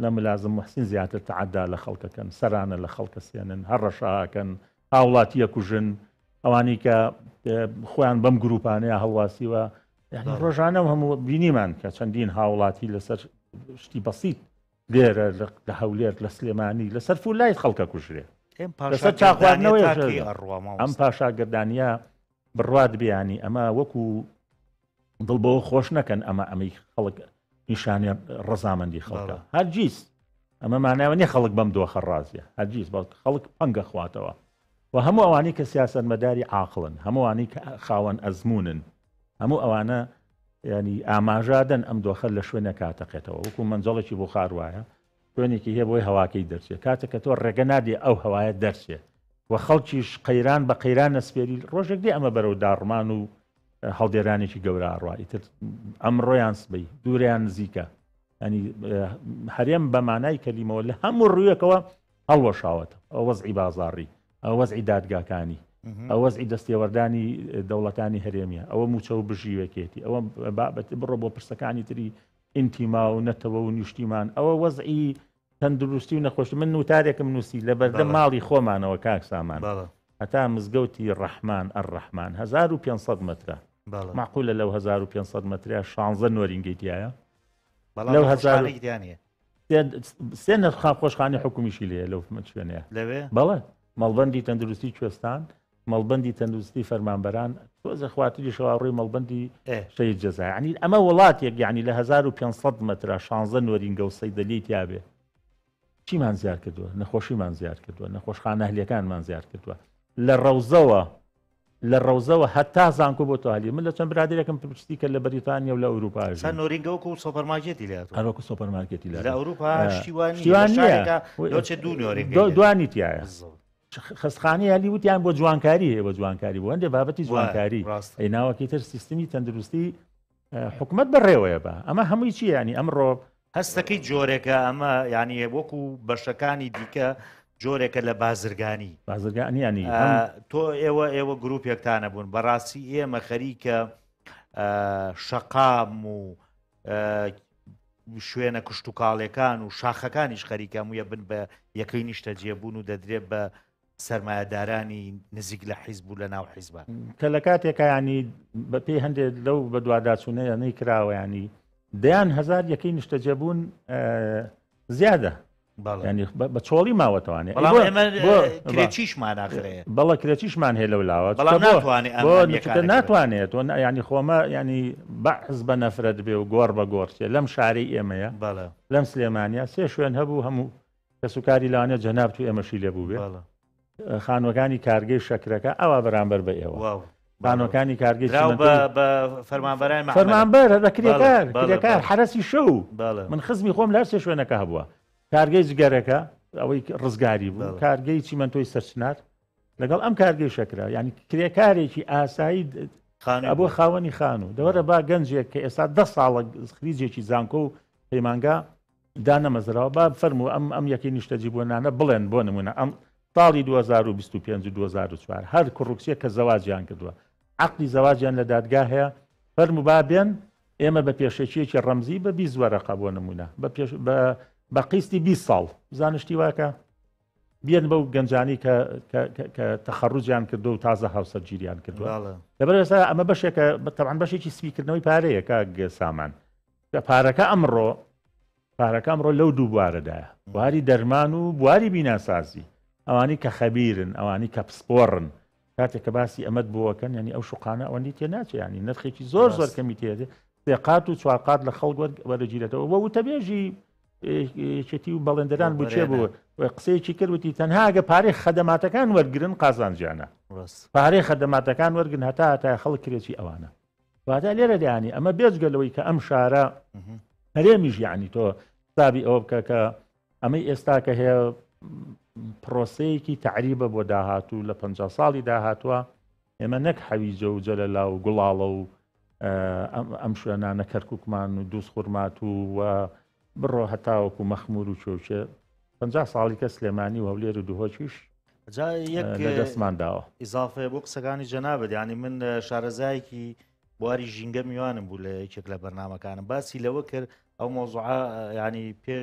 لە ملازم محسین زیاتر تعدا لە خەڵکەکەن سەرانە لە خەڵکە سێنن هەڕەشاکەن. هاوڵاتیە کوژن ئەوانەی کە خۆیان بەم گروپانەیە هەڵواسیوە یعنی ڕۆژانە هەموو بینیمان کە چەندین هاوڵاتی لەسەر شتی بەسیت لێرە لە هەولێر لە سلێمانی لەسەر فولای خەڵکە کوژرێ لەسەر چاخواردنەوەی ئەم پاشاگردانیە بڕوات بیانی ئەمە وەکو دڵ بەوە خۆش نەکەن ئەمە ئەمەی خەڵک نیشانێ ڕەزامەندی خەڵکە هەرگیز ئەمە ماناوە نیە خەڵک بەم دۆخە ڕازیە هەرگیز بەڵک خەڵک پەنگە خواتەوە و هەموو ئەوانەی کە سیاسەتمەداری عاقڵن هەمووانی کە خاوەن ئەزمونن هەموو ئەوانە ینی ئاماژادەن ئەم دۆخە لە شوێنە کاتەقێتەوە وەکو مەنجەڵێکی بخار وایە شوێنێکی هەیە بۆی هەواکەی دەرچێت کاتێک کە تۆ ڕێگە نادێ ئەو هەوایە دەرچێت و خەڵکیش قەیران بە قەیران نەسپێری ڕۆژێک دێ ئەمە بەرەو داڕمان و هەڵدێرانێکی گەورە ئەڕوا ئیتر ئەمڕۆیان سبەی دووریان نزیکە ینی هەرێم بە مانای کەلیمەوە لە هەموو ڕوویەکەوە هەڵوەشاوەتە ئەو وەزعی بازاڕی ئەو وەزعی دادگاکانی ئەو وەزعی دەستێوەردانی دەوڵەتانی هەرێمیە ئەوە موچە و بژیوەکێتی ئەوە بابەت بڕۆ بۆ پرسەکانی تری ئینتیما و نەتەوە و نیشتیمان ئەوە وەزعی تەندروستی و نەخۆشی من وتارێکم نووسی لە بەردەم ماڵی خۆمانەوە کاک سامان هەتا مزگەوتی ڕەحمان ئەڕەحمان 1500 مەترە معقولە لەو 1500 مەترە 16 نۆرینگەی تایە لەو هەزار سێ نرخان خۆشخانی حکومیشی لێ لەو شوێنەیە لەوێ بەڵێ مەڵبندی تەندروستی کوێستان مەڵبەندی تەندروستی فەرمانبەران تۆزە خواتریشەوە ڕووی مەڵبەندی شەهید جەزا یعنی ئەمە وڵاتێک یعنی لە 1500 مەترا 16 نۆرینگە و سەیدەلی تیاابێ چیمان زیاد کردووە نەخۆشیمان زیاد کردووە نەخۆشخانە هەلیەکانمان زیاد کردووە لە ڕەوزەوە لە ڕەوزەوە هەتا زانکۆ بۆ تالی من لە چەند برادێکم پرسی کە لە بەریتانیا و لە ئەوروپا نۆرینگە وەکو سۆپەرمارکێتی لێ هەروەکو سۆپەرمارکێتی لە ئەوروپا شتیوان دوو نۆرینگە دوانی تایە خەستخانەی هەلی وتیان بۆ جوانکاری هەیە بۆ جوانکاری بۆ هەندێک بابەتی جوانکاری ئەی ناوەکی تر سیستمی تەندروستی حکومت بەڕێوەیە بە ئەمە هەمووی چی ینی ئەمڕۆ هەستەکەی جۆرێکە ئەمە ینی وەکو بەشەکانی دیکە جۆرێکە لە بازرگانی بازرگانی ینی تۆ ئێوە ئێوە گروپێکتانە بوون بەڕاستی ئێمە خەریکە شەقام و شوێنە کشتوکاڵیەکان و شاخەکانیش خەریکە هەموویە بن بە یەکەی نیشتەجێبوون و دەدرێت بە سەرمایەدارانی نزیک لە حیزب و لە ناو حیزبە. کە لە کاتێکا ینی بە پێی هەندێک لەو بەدواداچوونەیە نەیکراوە ینی دەیان هەزار یەکەی نیشتەجێبوون زیادە ینی بە چۆڵی ماوەتەوانێ بەڵام ئێمە کرێچیشمان ئاخرێ بەڵە کرێچیشمان هەیە لەو لاوە بەڵام ناتوانێت بۆ ناتوانێت تۆ ینی خۆمە ینی بەعس بە نەفرەت بێ و گۆڕ بە گۆڕچێ لەم شارەی ئێمەیە لەم سلێمانیا سێ شوێن هەبوو هەموو کەسوکاری لەوانەیە جەنابت و ئێمەشی لێ بوو بێ خانوەکانی کارگەی شەکرەکە ئەوە بەرامبەر بە ئێوە خانوەکانی کارگەی فەرمانبەران فەرمانبەر بە کرێکار کرێکار حرەسی شەو من خزمی خۆم لە سێ شوێنەکە هەبووە کارگەی جگەرەکە ئەوەی ڕزگاری بوو کارگەی چیمەنتۆی سەرچنار لەگەڵ ئەم کارگەی شەکرە ینی کرێکارێکی ئاسایی ئەبوو خاوەنی خانوو دەوەرە با گەنجێک کە ئێستا ده ساڵە خریجێکی زانکۆ و پەیمانگا دانەمەزراوە با فەرموو ئەم ئەم یەکەی نیشتەجیبوونانە بڵێن بۆ نمونە ئەم ساڵی 2025 و 2004 هەر کوڕکچێک کە زەواجیان کردووە عقلی زەواجیان لە دادگا هەیە فەرموو با بێن ئێمە بە پێشەکیەکی ڕەمزی بە 20 وەرەقە بۆ نمونە بە پێش بە بە قیستی 20 ساڵ زانشتی واکە بیەن بەو گەنجانی کە کە تەخەڕوجیان کردو و تازە هاوسەرگیریان کردووە لەبەر ئێستا ئەمە بەشێکە تەبعەن بەشێکی سپیکردنەوەی پارەیە کاک سامان کە پارەکە ئەمڕۆ پارەکە ئەمڕۆ لەو دوو بوارەدایە بواری دەرمان و بواری بیناسازی ئەوانی کە خەبیرن ئەوانی کە پسپۆڕن کاتێک کە باسی ئەمەد بۆەکەن ینی ئەو شوقانە ئەوەندی تێ ناچێ ینی نرخێکی زۆر زۆر کەمی تێدێ سێقات و چوارقات لە خەڵک وەرەگیرێتەوە وە وتەبێژی یەکێتی و بەڵێندەران بوو چێ بوو قسەیەکی کرد وتی تەنها ئەگە پارەی خەدەماتەکان وەرگن قازانجیانە پارەی خەدەماتەکان وەرگن هەتا هەتا خەڵک کرێکی ئەوانە واتە لێرە دەیانی ئەمە بێجگە لەوەی کە ئەم شارە هەرێمیش یعنی تۆ حسابی ئەوە بکە کە ئەمەی ئێستا کە هەیە پرۆسەیەکی تعریبە بۆ داهاتوو لە پ ساڵی داهاتوە ئێمە نەک حەویجە و جەلەلا و گوڵاڵە و ئەم شوێنانە کەرککمان و دووس خورمات و و بڕۆ هەتاوەکو مەخمور و چۆچێ پ ساڵی کە سلێمانی و هەولێر و دهۆکیش جا یەک لە دەستمان داوە. ئیزافەیە بۆ قسەکانی جەنابت یانی من شارەزایەکی بواری ژینگە میوانم بوو لە یەکێک لە بەرنمەکانم باسی لەوە کرد ئەو مۆزوعە ینی پێ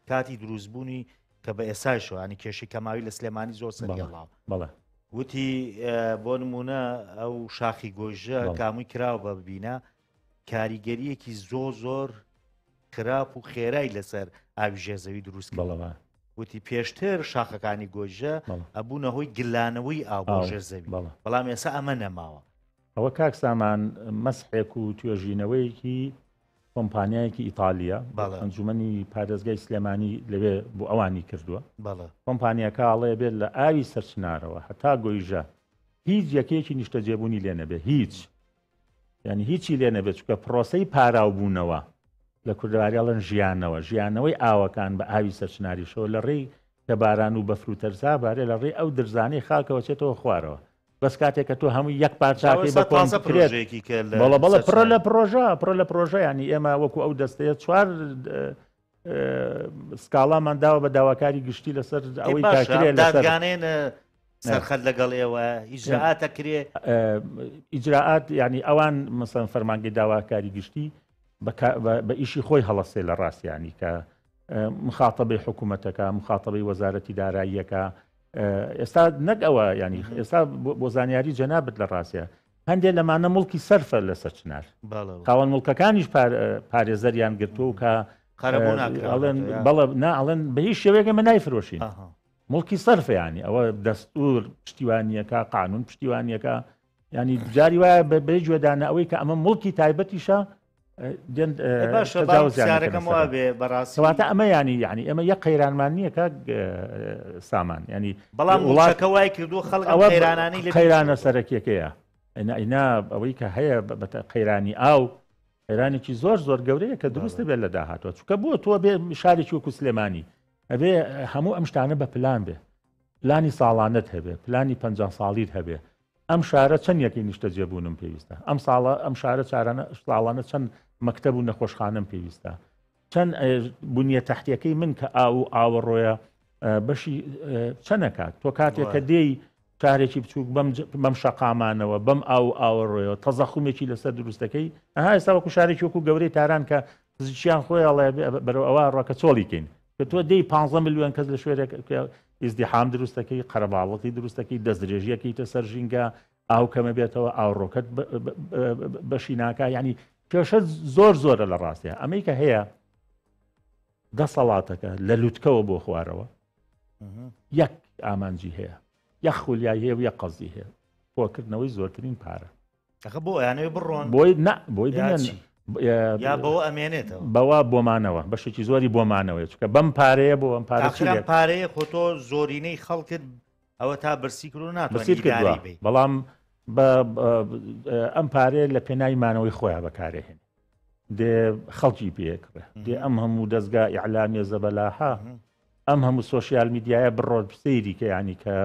کاتی دروستبوونی کە بە ئێسایشەوە ینی کێشی کەماوی لە سلێمانی زۆر سەرگەڵاو بەڵێ. وتی بۆ نمونە ئەو شاخی گۆیژە کامووی کراوە بە ببینە کاریگەریەکی زۆ زۆر خراپ و خێرای لەسەر ئاوی ژێرزەوی دروست بەڵەوە وتی پێشتر شاخەکانی گۆیژە ئەبوونە هۆی گلانەوەی ئاو بۆ ژێر زەوی بەڵام ئێستا ئەمە نەماوە. ئەوە کاک سامان مەسحێک و توێژینەوەیەکی کۆمپانیایەکی ئیتالیە ئەنجومەنی پارێزگای سلێمانی لەوێ بۆ ئەوانی کردووە کۆمپانیاکە ئەڵێ بێت لە ئاوی سەرچنارەوە هەتا گۆیژە هیچ یەکەیەکی نیشتەجێبوونی لێ نەبێ هیچ یعنی هیچی لێ نەبێت چونکە پرۆسەی پاراوبوونەوە لە کوردەواری ئەڵێن ژیانەوە ژیانەوەی ئاوەکان بە ئاوی سەرچناریشەوە لە ڕێی کە باران و بەفر و تەرزا بارێ لە ڕێی ئەو درزانەی خاکەوە چێتەوە خوارەوە بەس کاتێک کە تۆ هەموو یەک پارچاکەی بە کۆنکرێت بەڵە بەڵە پڕە لە پرۆژە پڕە لە پرۆژە ینی ئێمە وەکو ئەو دەستەیە چوار سکاڵامان داوە بە داواکاری گشتی لەسەر ئەوەی کاکرێت لەسەر سەرخەت لەگەڵ ئێوە ئیجرائاتە کرێ ئیجرائات ینی ئەوان مەسەن فەرمانگەی داواکاری گشتی بە ئیشی خۆی هەڵەسێ لە ڕاستیانی کە مخاتەبەی حکوومەتەکە مخاتەبەی وەزارەتی داراییەکە ئێستا نەک ئەوە ینی ئێستا بۆ زانیاری جەنابەت لە ڕاستە هەندێک لەمانە مڵکی سەرفە لەسەر چنار خاوەن مڵکەکانیش پارێزەریان گرتووە و کە ئەڵێن بەڵێ نا ئەڵێن بە هیچ شێوەیەک ئێمە نایفرۆشین مڵکی سەرفە ینی ئەوە دەستور پشتیوانیەکە قانون پشتیوانیەکە ینی جاری وایە بە گوێدانە ئەوەی کە ئەمە مڵکی تایبەتیشە بەڕاستواتە ئەمە ینی یعنی ئەمە یە قەیرانمان نییە کە سامان ینی بەڵام وڵاتەکە وای کردو خەڵک ئەوە قەیرانانی لە قەیرانە سەرەکیەکەیە ئینا ئەوەی کە هەیە قەیرانی ئاو قەیرانێکی زۆر زۆر گەورەیە کە دروست بێت لە داهاتوە چونکە بۆ تۆ بێ شارێکی وەکو سلێمانی ئەبێ هەموو ئەم شتانە بە پلان بێ پلانی ساڵانت هەبێ پلانی پ ساڵیت هەبێ ئەم شارە چەند یەکەی نیشتەجێبوونم پێویستە؟ ئەم ساڵە ئەم شارە چارانە ساڵانە چەند مەکتەب و نەخۆشخانەم پێویستە؟ چەند بنیە تەحتیەکەی من کە ئاو و ئاوەڕۆیە بەشی چەنەکات تۆ کاتێک کە دێی شارێکی بچووک بەم شەقامانەوە بەم ئاو و ئاوەڕۆیەوە تەزەخومێکی لەسەر دروستەکەی ئەها ئێستا وەکو شارێکی وەکو گەورەی تاران کە پزیشکیان خۆی ئەڵێ بەرەو ئەوە ڕۆکە چۆڵی کەین کە تۆ دێی 15 ملیۆن کەس لە شوێنێک ئیزدیحام دروستەکەی قەرەباڵغی دروستەکەی دەستدرێژیەکەیتە سەر ژینگە ئاو کەمە بێتەوە ئاوڕۆکەت بەشی ناکە ینی کێشە زۆر زۆرە لە ڕاستە ئەمەی کە هەیە دەسەڵاتەکە لە لوتکەوە بۆ خوارەوە یەک ئامانجی هەیە یەک خولیای هەیە و یەک قەزی هەیە کۆکردنەوەی زۆرترین پارە ئەخە بۆ ئەیانەوێ بڕۆن بۆی نا بۆی بنێن یا بەوە ئەمێنێتەوە بەوە بۆمانەوە بەشێکی زۆری بۆمانەوەی چکە بەم پارەیە بۆ ئەم پارە پارەیە خۆ تۆ زۆرینەی خەڵکت ئەوە تا برسی کرد و ناتوانێت بەڵام ئەم پارەیە لە پێناوی مانەوەی خۆیان بەکارێهێن دێ خەڵکی پێکڕێ دێ ئەم هەموو دەستگا ئیعلامیە زەبەلاحە ئەم هەموو سۆشیال میدیایە بڕۆ سەیری کە ینی کە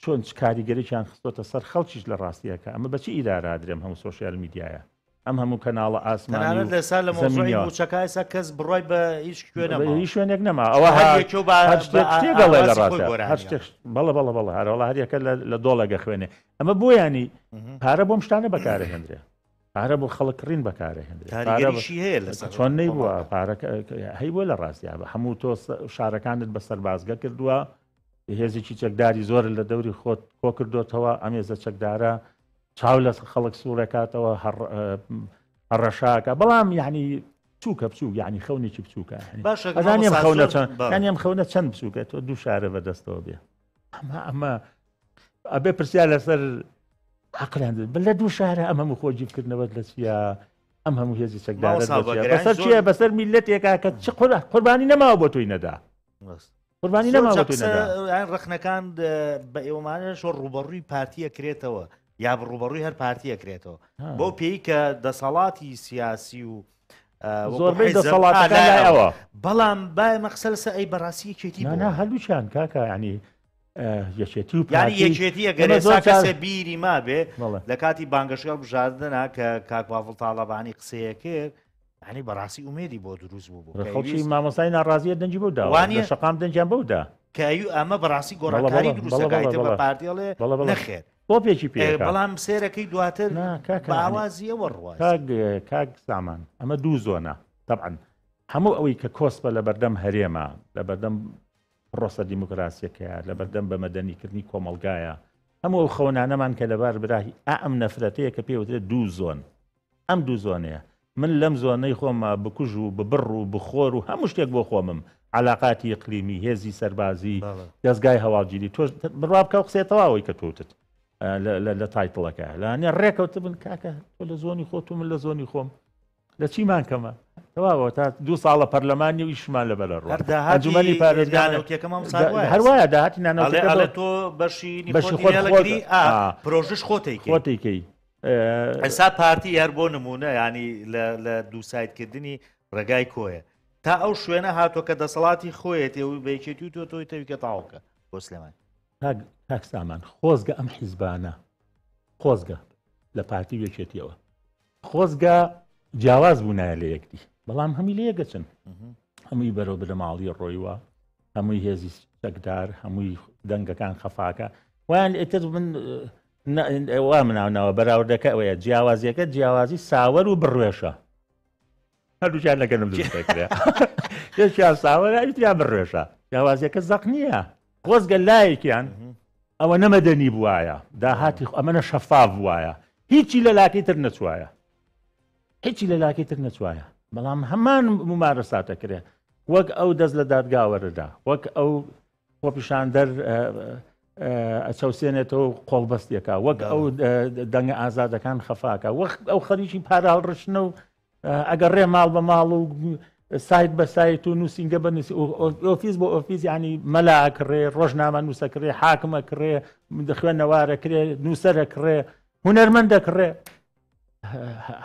چۆن چ کاریگەرێکیان خستۆتە سەر خەڵکیش لە ڕاستیەکە ئەمە بەچی ئیدارادرێم هەموو سۆشیال میدیایە ئەم هەموو کەناڵە ئاسمانی لەسا لە مۆزوعی موچەکە ئێستا کەس بڕای بە هیچ کوێ نەما هیچ شوێنێک نەما ئەوە هەر شتێک دەڵێ لە ڕاستە هەر شتێک بەڵە بەڵە بەڵە هەرەوەڵا هەریەکە لە دۆڵێک خوێنێ ئەمە بۆیانی پارە بۆم شتانە بەکارهێنرێ پارە بۆ خەڵک کڕین بەکارهێنرێت کاریگەریشی هەیە لەسەر چۆن نەیبووە پارە هەیبووە لە ڕاستیا بە هەموو تۆ شارەکانت بە سەربازگە کردووە هێزێکی چەکداری زۆر لە دەوری خۆت کۆ کردوتەوە ئەم هێزە چەکدارە چاو لە خەڵک سوورەکاتەوە هەڕەشاکە بەڵام یعنی بچووکە بچوو یعنی خەونێکی بچووکە باشە ئەزانیم خەونە چەند یعنی خەونە چەند بچووکە تۆ دوو شارە بەدەستەوە بێ ئەمە ئەمە ئەبێ پرسیار لەسەر عقلیان بە لە دوو شارە ئەم هەموو خۆ جیبکردنەوەت لە چیا ئەم هەموو هێزی چەکدارە بەسەر چیە بەسەر میلەتێکا کە چ قوربانی نەماوە بۆ تۆی نەدا قوربانی نەماوە بۆ تۆی نەدا ڕخنەکان بە ئێوەمانە شۆ ڕوبەڕووی پارتیە کرێتەوە یا ڕوبەڕووی هەر پارتیە کرێتەوە بۆ پێی کە دەسەڵاتی سیاسی و زۆربەی دەسەڵاتەوە بەڵام با مەقسە لەسەر ئەی بەڕاستی یەکێتی نا هەردووچیان کاکە ینی یەکێتی و پارتی یەکێتی ئەگەر ئێستا کەسێ بیری مابێ لە کاتی بانگەشەی هەڵبژاردنە کە کاک بافڵ تاڵەبانی قسەیە کرد ینی بەڕاستی ئومێدی بۆ دروست بوو بوو خەڵکی مامۆستای ناڕازیە دەنگی بەو دا وانە شەقام دەنگیان بەو دا کە ئەو ئەمە بەڕاستی گۆڕانکاری دروستەکایتە بە پارتی ئەڵێ نەخێر تۆپێکی پێ بەڵام سێرەکەی دواتر باوازیەوە ڕوە کاک سامان ئەمە دوو زۆنە طبعا هەموو ئەوەی کە کۆسپە لە بەردەم هەرێمە لە بەردەم پرۆسە دیموکراسیەکەیە، لەبەردەم بە مەدەنیکردنی کۆمەڵگایە. هەموو ئەو خەونانەمان کە لەبار براهی ئا ئەم نەفرەتەیە کە پێی وترێت دوو زۆن. ئەم دوو زۆنەیە. من لەم زۆنەی خۆمما بکوژ و ببڕ و بخۆر و هەموو شتێک بۆ خۆمم، عەلاقاتی ئیقلیمی، هێزی سەربازی، دەزگای هەواڵگیری، تۆش بڕوا بکە ئەو قسەیە تەواوەی کە تۆ وتت لە تایتڵەکە. لەوانەیە ڕێکەوتبن کاکە تۆ لە زۆنی خۆت و من لە زۆنی خۆم. لە چیمان کەمە؟ تەواوە تا دوو ساڵە پەرلەمانی و ئیشمان لەبەرە ڕۆ. هەر داهاتی ئەنجومەنی پارێزگا نانەوتیەکەمان ساڵ وایە. هەر وایە داهاتی نانەوتیەکە ئەڵێ تۆ بەشی بەشی خۆت خۆت پرۆژش خۆتێکی خۆتێکی ئێستا پارتی هەر بۆ نمونە ینی لە دووسایدکردنی ڕێگای کۆیە تا ئەو شوێنە هاتووە کە دەسەڵاتی خۆیەتی و بەیەکێتی و تۆ تۆی تەویکە تاوکە بۆ سلێمان کاک سامان خۆزگە ئەم حیزبانە خۆزگە لە پارتی و یەکێتیەوە خۆزگە جیاواز بوونایە لە یەکدی بەڵام هەمووی لە یەکەچن هەمووی بەرەو بنەماڵی ڕۆیوە هەمووی هێزی چەکدار هەمووی دەنگەکان خەفاکە ویان ئێتر من وا مناوناوە بەراوردەکە ئەوەیە جیاوازیەکە جیاوازی ساوەر و بڕوێشە هەردووکیان لەگەنم دروست دەکرێت یەکیان ساوەرە ئەویتریان بڕوێشە جیاوازیەکە زەق نییە خۆزگە لایەکیان ئەوە نەمەدەنی بواە داهاتی ئەمەە شەفاف بواە هیچی لە لاکەی تر نەچوایە هیچی لە لاکەی تر نەچوایە بەڵام هەمان ممارەساتە کرێ وەک ئەو دەست لە دادگاوەرەدا وەک ئەو خۆپیشاندەر ئەچەوسێنێتەوە و قۆڵبەستێکە وەک ئەو دەنگە ئازادەکان خەفاکە وەک ئەو خەریکی پارە هەڵڕشتنە و ئەگەر ڕێ ماڵ بە ماڵ و سایت بە سایت و نووسینگە بە ئۆفیس بۆ ئۆفیس ینی مەلا ئەکڕێ ڕۆژنامە نووسەکرێ حاکمە کڕێ خوێنەوارە کرێ نووسەرە کڕێ هونەرمەندە کڕێ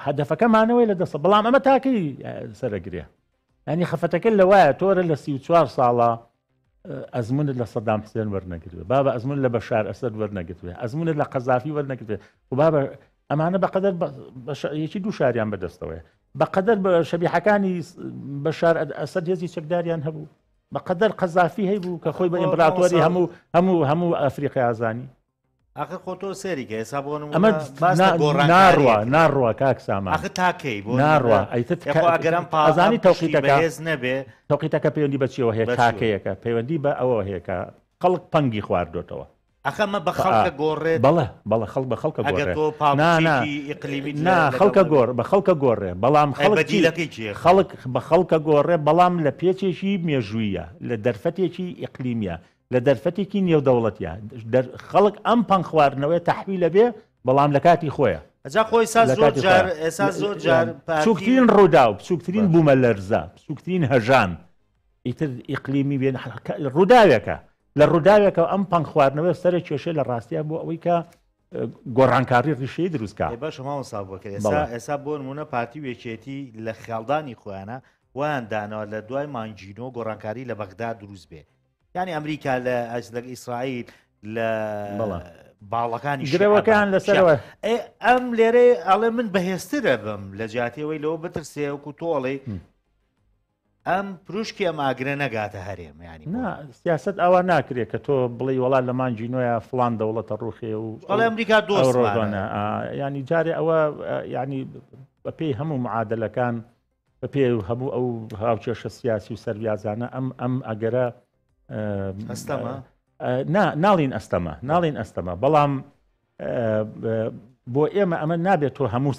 هەدەفەکەمانەوەی لە دەسە بەڵام ئەمە تاکەی سەرەگرێ ینی خەفەتەکە لەوایە تۆرە لە 34 ساڵە ئەزمونت لە سەدام حسێن وەرنەگرتوێ بابە ئەزمون لە بەشار ئەسەد وەرنەگرتوێ ئەزمونت لە قەزافی وەرنەگرتوێ و بابە ئەمانە بەقەدەر یەکی دوو شاریان بەدەستەوەیە بەقەدەر بە شەبیحەکانی بەشار ئەسەد هێزی چەکداریان هەبوو بەقەدەر قەزافی هەیبوو کە خۆی بە ئیمپراتۆری هەموو هەموو هەموو ئەفریقیازانی ئاخر خۆ تۆ سەیری کە ئێستا بۆ نموونە ئەمە باس لە گۆڕانکارییەک ناڕوا ناڕوا کاک سامان ئاخر تا کەی بۆ ناڕوا نموونە ئەیتر ئێ خۆ ئەگەر ئەم پا ئەزانی ئەم پشتی تەوقیتەکە بەهێز نەبێ تەوقیتەکە پەیوەندی بە چیەوە هەیە بە چیەوە؟ تاکەیەکە پەیوەندی بە ئەوەوە هەیە کە خەڵک پەنگی خواردۆتەوە ئاخر ئەمە بە خەڵکە گۆڕێت بەڵێ بەڵێ خەڵک بە خەڵکە ئەگەر گۆڕێ تۆ نا نا پاڵپشتێکی ئیقلیمیت نا لەگەڵ خەڵکە نەبێ گۆڕ بە خەڵکە گۆڕێ بەڵام ئەی خەڵک چی بەدیلەکەی کێیە؟ خەڵک بە خەڵکە گۆڕێ بەڵام لە پێچێکی مێژوویە لە دەرفەتێکی ئیقلیمیە لە دەرفەتێکی نێودەوڵەتیا خەڵک ئەم پەنگ خواردنەوەیە تەحویلە بێ بەڵام لە کاتی خۆیە. ئەجا خۆ ئێستا لە زۆر کاتی جار خۆیان. ئێستا زۆر جار پارتی بچووکترین ڕووداو بچووکترین باشە. بوومەلەرزە بچووکترین هەژان ئیتر ئیقلیمی بێن ڕووداوێکە لە ڕووداوێکەوە ئەم پەنگ خواردنەوەی سەرە کێشەی لە ڕاستیا بۆ ئەوەی کە گۆڕانکاری ڕیشەیی دروست کا. ئێ باشە مامۆستا ئەبوبەکر ئێستا بەڵێ. ئێستا بۆ نموونە پارتی و یەکێتی لە خیاڵدانی خۆیانە وایان داناوە لە دوای مانگی نۆ گۆڕانکاری لە بەغدا دروست بێ یانی ئەمریکا لە لە ئیسرائیل لە باڵەکانی گرەوەکان لەسەرەوە ئەم لێرەی ئەڵێ من بەهێزترە بم لە جیاتیەوەی لەوە بترسێ وەکو تۆڵێ ئەم پروشکی ئەم ئاگرە نەگاتە هەرێم ینی سیاست ئەوە ناکرێت کە تۆ بڵێ وڵات لە مانگی نوۆە فلان دەوڵەتە ڕوخێ و ئەمریکا دۆستانە ینی جارێ ئەوە ینی بەپێی هەموو معادلەکان بەپێ هەموو ئەو هاوکێشە سیاسی و سەربیازانە ئەم ئەم ئەگەرە ئەستەمە ناڵین ئەستەمە ناڵین ئەستەمە بەڵام بۆ ئێمە ئەمە نابێت تۆ هەموو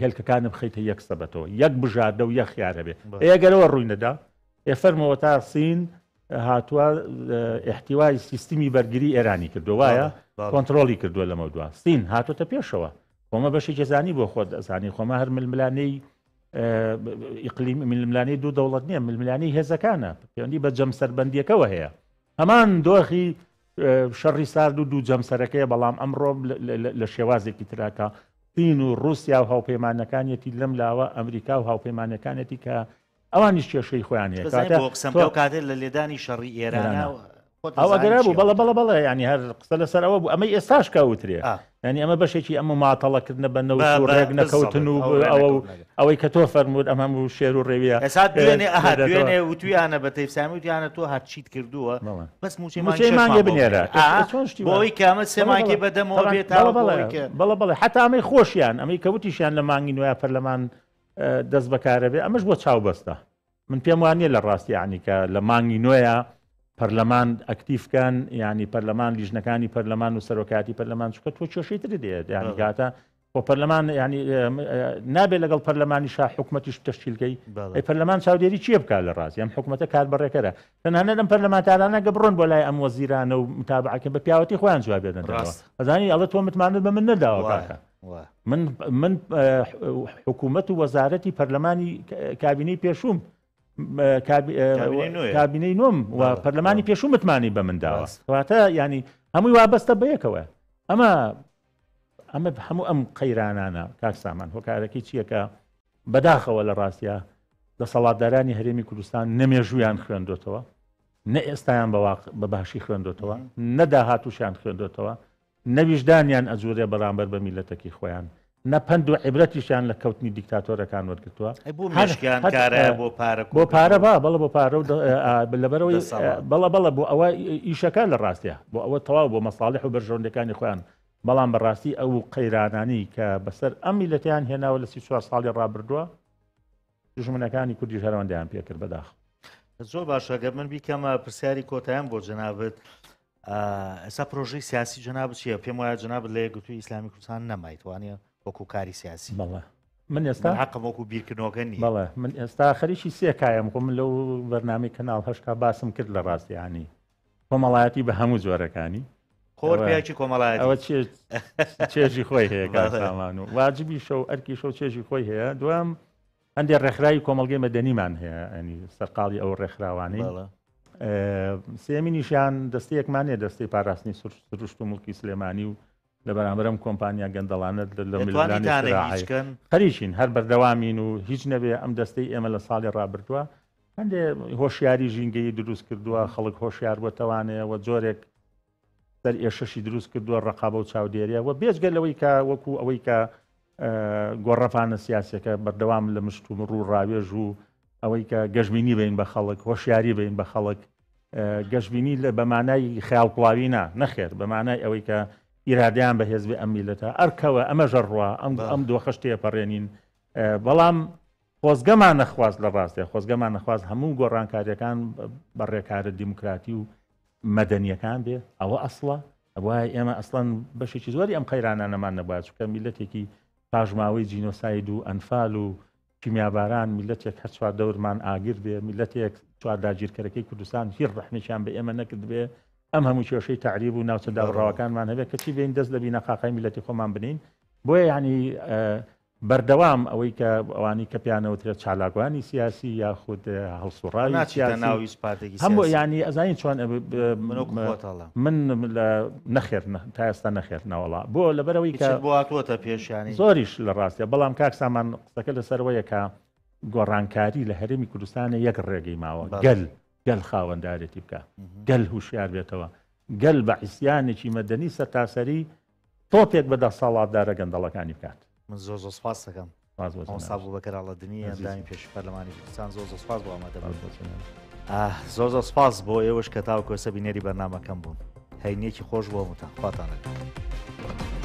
هێلکەکانە بخیتە یەک سەبەتەوە یەک بژاردە و یەک خیارە بێ ئێگەرەوە ڕووی نەدا ئێ فەرمەوە تا سین هاتووە احتیوای سیستمی بەرگری ئێرانی کردو وایە کۆنتترۆلی کردووە لەمە دوا سین هاتۆتە پێشەوە خۆمە بەشێکی زانی بۆ خۆت ئەزانی خۆمە هەر ململانێی ئیقلیم ململانێی دوو دەوڵەت نییە ململانێی هێزەکانە پەیوەندی بە جەمسەربەندیەکەوە هەیە هەمان دۆخی شەڕی سارد و دوو جەمسەرەکەیە بەڵام ئەمڕۆ لە شێوازێکی تراکە چین و رووسیا و هاوپەیمانەکانیەتی لەم لاوە ئەمریکا و هاوپەیمانەکانێتی کە ئەوانیش کێشەی خۆیان هەیە کەواتە بۆ قسەم لەو کاتێ لە لێدانی شەڕی ئێرانە ئەو ئەگەرە بوو بەڵە بەڵە بەڵە ینی هەر قسە لەسەر ئەوە بوو ئەمەی ئێستاش کە وترێ ینی ئەمە بەشێکی ئەمە ماتەڵەکردنە بە نەوت و ڕێک نەکەوتن و ئەوە و ئەوەی کە تۆ فەرمووت ئەم هەموو شێر و ڕێویە ئێستا دوێنێ ئەها دوێنێ وتویانە بە تەیف سامی وتیانە تۆ هەرچیت کردووە بەس موچەی مانگی مانگێ بنێرە بۆی کە ئەمە سێ مانگی بەدەمەوە بێت بەڵە بەڵێ حتا ئەمەی خۆشیان ئەمەی کە وتیشیان لە مانگی نوێ پەرلەمان دەست بەکارە بێ ئەمەش بۆ چاو بەستە من پێم وانە لە ڕاستی عنی کە لە مانگی نوێە. پەرلەمان ئەکتیف کەن ینی پەرلەمان لیژنەکانی پەرلەمان و سەرۆکاتی پەرلەمان چکە تۆ کێشەی تری دێت ینی کاتە خۆ پەرلەمان ینی نابێت لەگەڵ پەرلەمانی شا حکوومەتیش تەشکیلکەی ئەی پەرلەمان چاودێری چیە بکات لە ڕاستی ئەم حکوومەتە کار بەڕێکەرە تەنانەت ئەم پەرلەمانتارانە گە بڕۆن بۆ لای ئەم وەزیرانە و متابعەکە بە پیاوەتی خۆیان جواب بێنەوە ئەزانی ئەڵێ تۆ متمانەت بە من نەداوە کاکە من من حکوومەت و وەزارەتی پەرلەمانی کابینەی پێشووم کابینەی نۆم و پەرلەمانی پێشوو متمانی بە من داوە واتە ینی هەمووی وابەستە بەیەکەوە ئەمە ئەمە هەموو ئەم قەیرانانە کاک سامان هۆکارەکەی چییە کە بەداخەوە لە ڕاستە دەسەڵاتدارانی هەرێمی کوردستان نەمێژویان خوێندۆتەوە نە ئێستایان بە باشی خوێندۆتەوە نە داهاتوشیان خوێندۆتەوە نە ویژدانیان ئەجورێ بەرامبەر بە میللەتەکی خۆیان، نە پەند و عیبرەتیشیان لە کەوتنی دیکتاتۆرەکان وەرگرتووە. ئەی بۆ مێشکیان کارایە بۆ پارە بۆ پارە با بەڵە بۆ پارە و لەبەرەوەی بەڵە بەڵە بۆ ئەوە ئیشەکە لە ڕاستە بۆ ئەوە تەواو بۆ مەساڵح و بەرژەوەندەکانی خۆیان بەڵام بەڕاستی ئەو قەیرانانی کە بەسەر ئەم میلەتیان هێناوە لە 34 ساڵی ڕابردووە دژمنەکانی کوردیش هەرەوەندیان پێکرد بەداخ. زۆر باشە گەر من بیکەمە پرسیاری کۆتایم بۆ جەنابت ئێستا پرۆژەی سیاسی جەنابت چییە؟ پێم وایە جەنابت لە یەکگرتووی ئیسلامی کوردستان نەمایت وانە وەکو کاری سیاسی. بەڵێ من ئێستا حەقم وەکو بیرکردنەوەکە نییە. بەڵێ من ئێستا خەریکی سێ کایم خۆ من لەو بەرنامەی کەناڵ هەشتا باسم کرد لە ڕاستیانی کۆمەڵایەتی بە هەموو جۆرەکانی خۆر پیاکی کۆمەڵایەتی ئەوە چێژی خۆی هەیە کاک سامان و واجبی شەو ئەرکی شەو چێژی خۆی هەیە دوام هەندێک ڕێکخراوی کۆمەڵگەی مەدەنیمان هەیە ئەنی سەرقاڵی ئەو ڕێکخراوانەی سێمینیشیان دەستەیەکمان هەیە دەستەی پاراستنی سروشت و مڵکی سلێمانی و لە بەرامبەرم کۆمپانیا گەندەڵانە لە ململانێی خەریکین هەر بەردەوامین و هیچ نەبێ ئەم دەستەی ئێمە لە ساڵی ڕابردووە هەندێ هۆشیاری ژینگەیی دروست کردووە خەڵک هۆشیار بۆتەوانەیە و جۆرێک سەر ئێشەشی دروست کردووە ڕقابە و چاودێریە و بێجگە لەوەی کە وەکو ئەوەی کە گۆڕەپانە سیاسەکە بەردەوام لە مشت و مڕ و ڕاوێژ و ئەوەی کە گەشببینی بین بە خەڵک هۆشیاری بین بە خەڵک گەشببینی لە بەمانای خیاڵپڵاوی نا نەخێر بەمانای ئەوەی کە ئیرادیان بەهێز بێ ئەم میلەتە ئەرکەوە ئەمە ژەڕوە ئەم ئەم دۆخەش تێپەڕێنین بەڵام خۆزگەمان نەخواست لە ڕاستێ خۆزگەمان نەخواست هەموو گۆڕانکاریەکان بە ڕێکارە دیموکراتی و مەدەنیەکان بێ ئەوە ئەسڵە ئەبوایە ئێمە ئەسڵەن بەشێکی زۆری ئەم قەیرانانەمان نەبوایە چونکە میلەتێکی پاشماوەی جینۆساید و ئەنفال و کیمیاباران میلەتێک هەر چوار دەورمان ئاگر بێ میلەتێک چوار داگیرکەرەکەی کوردستان هیچ ڕەحمێکیان بە ئێمە نەکرد بێ ئەم هەموو کێشەی تەعریب و ناوچە دابڕاوەکانمان هەبێت کەچی بین دەست لە بینەقاقای میلەتی خۆمان بنین بۆیە یعنی بەردەوام ئەوەی کە ئەوانی کە پێیان ئەوترێت چالاکوانی سیاسی یاخود هەڵسوڕاوی ناچیتە ناو هیچ پارتێکی هەموو سیاسی. یانی ئەزانی چۆن من وەکو خۆت ئەڵێم. من لە نەخێر تا ئێستا نەخێر نەوەڵا بۆ لەبەرەوەی کە هیچت بۆ هاتووەتە پێش یانی؟ زۆریش لە ڕاستە بەڵام کاک سامان قسەکە لەسەرەوەیە کە گۆڕانکاری لە هەرێمی کوردستانە یەک ڕێگەی ماوە گەل گەل خاوەندارێتی بکە گەل هوشیار بێتەوە گەل بە عیسیانێکی مەدەنی سەرتاسەری تۆپێک بە دەسەڵاتدارە گەندەڵەکانی بکات. من زۆر زۆر سپاست دەکەم سپاس بۆ مامۆستا جەنابت. ئەبوبەکر ئاڵەدنی ئەزیزم. ئەندامی پێشووی پەرلەمانی کوردستان زۆر زۆر سپاس بۆ ئامادەبوون. سپاس بۆ جەنابت. ئاه زۆر زۆر سپاس بۆ ئێوەش کە تاوەکو ئێستا بینەری بەرنامەکەم بوون. هەینیەکی خۆش بۆ هەمووتان. خواتان لەگەڵ.